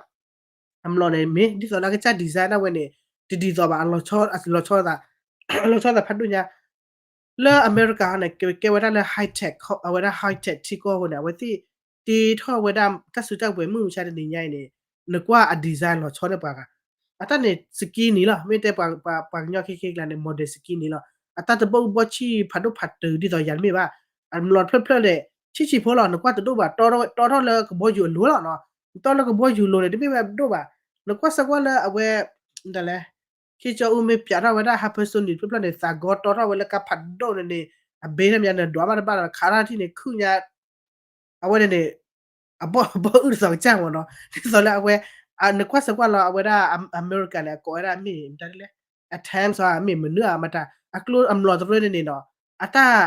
အမျိာ်န့ၣ် မ့ၢ်ဒ်သိးလၢအကစၢ် design ဒၣ်ဝဲန့ၣ် တဒ်သိးဘၣ် အလီၤဆီသး အလီၤဆီသးဖးဒိၣ်ညါ လၢအမဲရကၤန့ၣ် ကကဲဝဲဒၣ်လၢ high tech အဝဲဒၣ် high tech ထံကီၢ်အဃိန့ၣ် အဝဲသ့ၣ်တ့ထီၣ်ဝဲဒၣ် တၢ်စုတၢ်ကဝဲၤမုၢ်မဆါတနံၤညါအံၤန့ၣ် နကွၢ်အ design လီၤဆီန့ၢ်ပှၤဂၤ အတၢ်န့ၣ် skinny လီၤ မ့ၢ်တဲပှၤကညီခဲခဲကျါန့ၣ် modern skinny လီၤ အတၢ်တဘီဘီဆံၣ်ဖးဒိၣ်ဖးတုၤဒ်သိးယၤတမ့ၢ်ဘၣ် အမျိာ်တဖျၢၣ်ဖျၢၣ်န့ၣ် ဆံးဆံးဖိလီၤ နကွၢ်တဒိၣ်ဘၣ် တီထီၣ်လၢကဘီယူၤအလိၤလီၤ နတီလၢကဘီယူၤလိၤန့ၣ် တမ့ၢ်ဝဲဒိၣ်ဘၣ် နကွၢ်စၢၤကွၢ်လၢအဝဲ ဒ်လဲၣ် ခ့ကၠီအူမ့ၢ်ပျးထီၣ်ဝဲဒၣ် hypersonic ဖျၢၣ်ဖျၢၣ်န့ၣ် သးဂီၤတီထီၣ်ဝဲလၢကါဖးဒိၣ်န့ၣ်န့ၣ် အဘ့ထဲမးန့ၣ် ဒွးဘၣ်တဘၣ်ဒီး ခးထီၣ်ထံၣ်န့ၣ် ခုၣ်ညါ အဝဲန့ၣ်န့ၣ် အဘီၣ်အဘီၣ်အုၣ်တသီးကစၢ်မ့ၢ်နီၤ ဒ်သိးလၢအဝဲ နကွၢ်စၢၤကွၢ်လီၤ အဝဲဒၣ်အမဲရကၤန့ၣ် အကိးဝဲဒၣ်မ့ၢ်မတၤလဲၣ် အ tanks မ့ၢ်မနုၤအမတၤ အကျိအမျိာ်တရၢန့ၣ်န့ၣ်နီၤ အတၢ်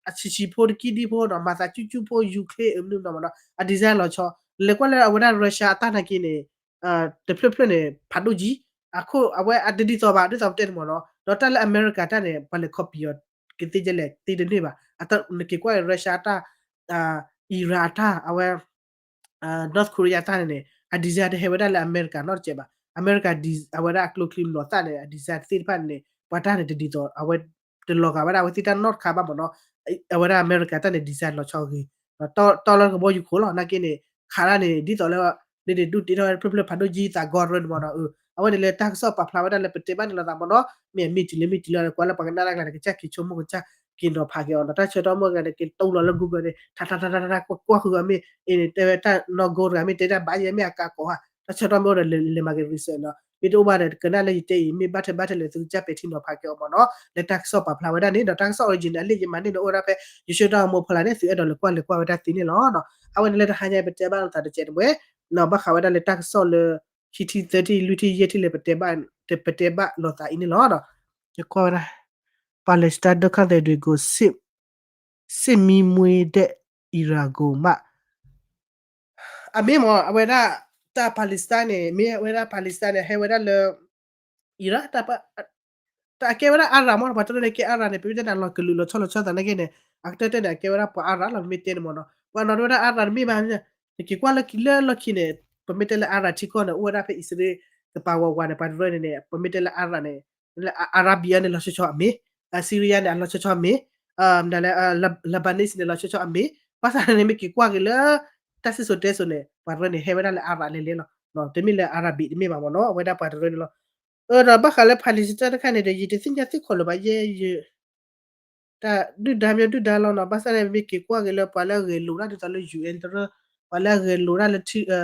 အဆံးဆံးဖိတကံဒံဖိနီၤ မၤသးကၠူကၠူဖိ ယူၤချ့ မနုၤမတၤမ့ၢ်နီၤ အ design လီၤဆီ လဲၤကွၢ်လၢအဝဲဒၣ် Russia အတၢ်နာ်က့န့ၣ် တဖျၢၣ်ဖျၢၣ်န့ၣ် ဖးဒိၣ်ကံ အခိၣ်အဝဲအတဒ်သိးဘၣ် ဒ်သိးပတဲန့ၣ်မ့ၢ်နီၤ ဒီးတၢ်လၢအမဲရကၤတၢ်န့ၣ် ပှၤလဲၤ copy အီၤကသ့ဒ်လဲၣ် သ့တန့ၢ်ဘၣ် နက့ၤကွၢ် Russia အတၢ် Iran အတၢ် အဝဲ North Korea အတၢ်န့ၣ်န့ၣ် အ design တဟဲဝဲဒၣ်လၢအမဲရကၤနီတစဲးဘၣ် အမဲရကၤ အဝဲဒၣ်အကျိချံမျိာ်သၣ်န့ၣ် အ design သ့ၣ်တဖၣ်န့ၣ် ပှၤတၢ်န့ၣ်တဒ်သိး အဝဲတလီၤဂာ်ဝဲဒၣ်အဝဲသ့ၣ်တၢ်နီတခါဘၣ်မ့ၢ်နီၤ အဝဲဒၣ်အမဲရကၤတၢ်န့ၣ် design လီၤဆီဂ့ၤ တီလၢကဘီယူၤခိၣ်လီၤ နာ်က့န့ၣ် ခးတၢ်န့ၣ် ဒ်သိးလၢ န့ၣ်န့ၣ် ဒုးတ့ထီၣ်ဝဲဖျၢၣ်ဖျၢၣ်ဖးဒိၣ်ကံသးဂီၤတရၢန့ၣ်မ့ၢ်နီၤ အဝဲန့ၣ်လၢတၢ်ကစီၣ်ပာ်ဖျါဝဲဒၣ်လၢပတဲဘၣ်န့ၣ်လီၤသးမ့ၢ်နီၤ မ့ၢ်အမ့ၢ်တုၤလၢမ့ၢ်တုၤလီၤ ကွၢ်လၢပှၤကနၣ်တၢ်ကျါန့ၣ် ကစၢ်က့ၤဆိကမိၣ်ကစၢ်က့ၤနီၤဖးက့ၤအီၤနီၤ တၢ်ဆၢကတီၢ်မ့ၢ်ဂ့ၤန့ၣ် က့ၤတူၢ်လီၤလၢ Google န့ၣ် ထါထါထါထါထါ ကွၢ်ကွၢ်ဃုာ်အီၤမ့ၢ် အ့ၣ်န့ၣ် တဲဝဲတၢ်နီၢ်ကီၢ်တဂၤမ့ၢ်တဲတၢ်ဘၣ်ယဲမ့ၢ်အကါကိးဧါ တၢ်ဆၢကတီၢ်မ့ၢ်အိၣ်ဒီးလဲၤမၤက့ၤ research နီၤ မ့ၢ်တအိၣ်ဘၣ်ဒီး ကနၣ်လၢယတဲအံၤ မ့ၢ်ဘၣ်ထဲဘၣ်ထဲလဲၣ် သုကစၢ်ပဲာ်ထံနီၤဖးက့ၤအီၤမ့ၢ်နီၤ လၢတၢ်ကစီၣ်ပာ်ဖျါဝဲဒၣ်န့ၣ်ဒီး တၢ်ကစီၣ် original အလံာ်ယမၤန့ၢ်လၢအိၣ်ဝဲဒၣ်ဖဲ ယဆှၢတၢ်ဂီၤမူဖိလၢ်န့ၣ် သုအဲၣ်ဒိးလဲၤကွၢ်လဲၤကွၢ်ဝဲဒၣ်သ့န့ၣ်လီၤ. အဝဲန့ၣ်လၢတဟါညါပတဲဘၣ်လိာ်သးတစဲးတဝဲ ဘၣ်ဃးဝဲဒၣ်လၢတၢ်ကစီၣ်လၢ ခံထံသၢထံလွံၢ်ထံယဲၢ်ထံလၢပတဲဘၣ်လိာ်သးအံၤန့ၣ်လီၤ. ယကွၢ်ဝဲဒၣ် Palestine ဒုက္ခသည်တွေကို စစ်မီးမွှေးတဲ့ အီရန်ကိုမှ အမ့ၢ်မ့ၢ် အဝဲဒၣ် တၢ် Palestine န့ၣ် မ့ၢ်ဝဲဒၣ် Palestine န့ၣ် ဟဲဝဲဒၣ်လၢ အံၤရၣ် တၢ်အကဲဝဲဒၣ် Arab မ့ၢ် ပှၤတရၢန့ၣ်ကဲ Arab န့ၣ် ပမ့ၢ်တဲန့ၣ် အလီၤကလုာ်လီၤဆီလီၤဆီသးနာ်က့န့ၣ် အကတၢၢ်တၢၢ်န့ၣ် အကဲဝဲဒၣ်ပှၤ Arab လီၤ မ့ၢ်တဲန့ၣ်မ့ၢ်နီၤ ပှၤနီၤတဲဝဲဒၣ် Arab တမ့ၢ်ဘၣ် နက့ၤကွၢ်လၢလီၢ်ခံန့ၣ် ပမ့ၢ်တဲလၢ Arab ထံကီၢ်န့ၣ် အိၣ်ဝဲဒၣ်ဖဲအံၣ်စရ့လး ကပၤဝးဝးန့ၣ် ပှၤတရၢန့ၣ်န့ၣ် ပမ့ၢ်တဲလၢ Arab န့ၣ် လၢ Arabia န့ၣ် လီၤဆီဆီအမ့ၢ် Syria န့ၣ် အလီၤဆီဆီအမ့ၢ် မနုၤလဲၣ် Lebanese န့ၣ် လီၤဆီဆီအမ့ၢ် ဘၣ်ဆၣ်န့ၣ် မ့ၢ်က့ၤကွၢ်က့ၤလၢ တၢ်စံၣ်စိၤတဲစိၤန့ၣ် ပှၤတရၢန့ၣ် ဟဲဝဲဒၣ်လၢ Arab လဲၤလဲၤလီၤ တမ့ၢ်လၢ Arabic တမ့ၢ်ဘၣ်မ့ၢ်နီၤ အဝဲဒၣ်ပှၤတရၢန့ၣ်လီၤ. ဒီးဘၣ်ဃးလၢ Palestine တခါန့ၣ်ဒီး ယတသ့ၣ်ညါသ့ၣ်ခီၣ်လၢၤဘၣ် ယဲယ ဒုၣ်ဒါမ့ၢ်ဒုၣ်ဒါလီၤနီၤ, ဘၣ်ဆၣ်န့ၣ် ပမ့ၢ်က့ၤကွၢ်က့ၤလၢပှၤလၢအဂဲၤလိာ်ဒၣ်ဒ်သိးလၢ ယူဢၣ်တရၢ, ပှၤလၢအဂဲၤလိာ်ဒၣ်လၢ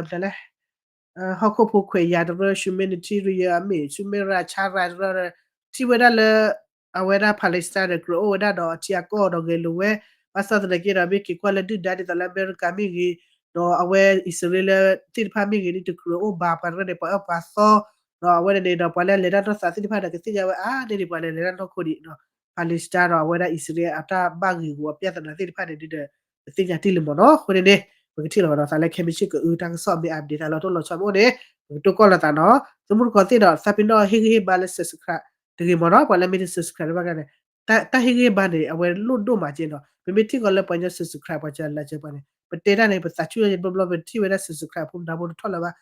ပှၤလၢ ဟီၣ်ခိၣ်ဖိခွဲးယာ်တရၢ humanitarian အမ့ၢ် humanitarian တရၢ ထံၣ်ဝဲဒၣ်လၢ အဝဲဒၣ် Palestine န့ၣ် ကြၢးအိၣ်ဝဲဒၣ်ဒီးအထံအကီၢ်ဒီးဂဲၤလိာ်ဝဲ, ဘၣ်ဆၣ်သနာ်က့ဒီး မ့ၢ်က့ၤကွၢ်လၢဒုၣ်ဒါဒ်သိးလၢအမဲရကၤမ့ၢ်ဂ့ၤ, ဒီးအဝဲအံၣ်စရ့လးသ့ၣ်တဖၣ်မ့ၢ်ဂ့ၤန့ၣ် တကြၢးအိၣ်ဘၣ်ပှၤတရၢန့ၣ် ပှၤအၢပှၤသီ, ဒီးအဝဲန့ၣ်န့ၣ်ဒီး ပှၤလၢအလဲၤတၢ်နီၢ်သးသ့ၣ်တဖၣ်ဒီး ကသ့ၣ်ညါဝဲအါန့ၢ်ဒံးပှၤလၢအလဲၤတၢ်နီၢ်ခိန့ၣ် Palestine ဒီးအဝဲဒၣ်အံၣ်စရ့လးအတၢ်ဘၣ်ဂ့ၢ်ဂီၤအပြဿနာသ့ၣ်တဖၣ်န့ၣ်ဒီး ပသ့ၣ်ညါတ့ၢ်လံမ့ၢ်နီၤ. အဃိန့ၣ်န့ၣ် ပကထံၣ်လိာ်ကဒီးသးလၢခဲမုၢ်ဆ့ၣ်ကအုတၢ်ကစီၣ်မ့ၢ် update သးလၢတၢ်လီၤဆီမ့ၢ်အိၣ်န့ၣ် ပကတိၢ်ကီၢ်လိာ်သးနီၤ. သမူတကိးသ့ၣ်ဒီး သးပ့ၤနီၣ်ဟ့ၣ်ဂံၢ်ဟ့ၣ်ဘါလၢ subscribe တဂ့ၤမ့ၢ်နီၤ, ပှၤလၢမ့ၢ်တ subscribe ဘၣ်န့ၣ် တၢ်ဟ့ၣ်ဂံၢ်ဟ့ၣ်ဘါန့ၣ် အဝဲလိၣ်ဒိၣ်မးကဲနီၤ. ပမ့ၢ်ထံၣ်ကီးလၢပှၤညီ subscribe ပှၤကလၢကပှၤန့ၣ် ပတဲတၢ်န့ၣ် ပသးဆူၣ်ဘျီဘျီ ပထံၣ်ဝဲဒၣ် subscribe ဖိမတၤဖိတထီၣ်လၢၤဘၣ်.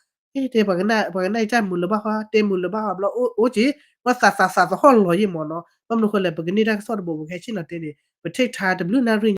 တဲပှၤကနၣ်ယတၢ်မုာ်လၢၤဘၣ်ဃီ တဲမုာ်လၢၤဘၣ်ဃီဘျီ အိၣ်က့ၤ ပှၤသးသးသးသဟီၣ်လီၤယံာ်မ့ၢ်နီၤ. ဘၣ်မနုၤဃိလဲၣ် ပကန့ၢ်တၢ်ကစီၣ်တဘိ ပကဟဲဆ့ၣ်နီၤတဲန့ၣ် ပ take time တဘျုးနၣ်ရံၣ်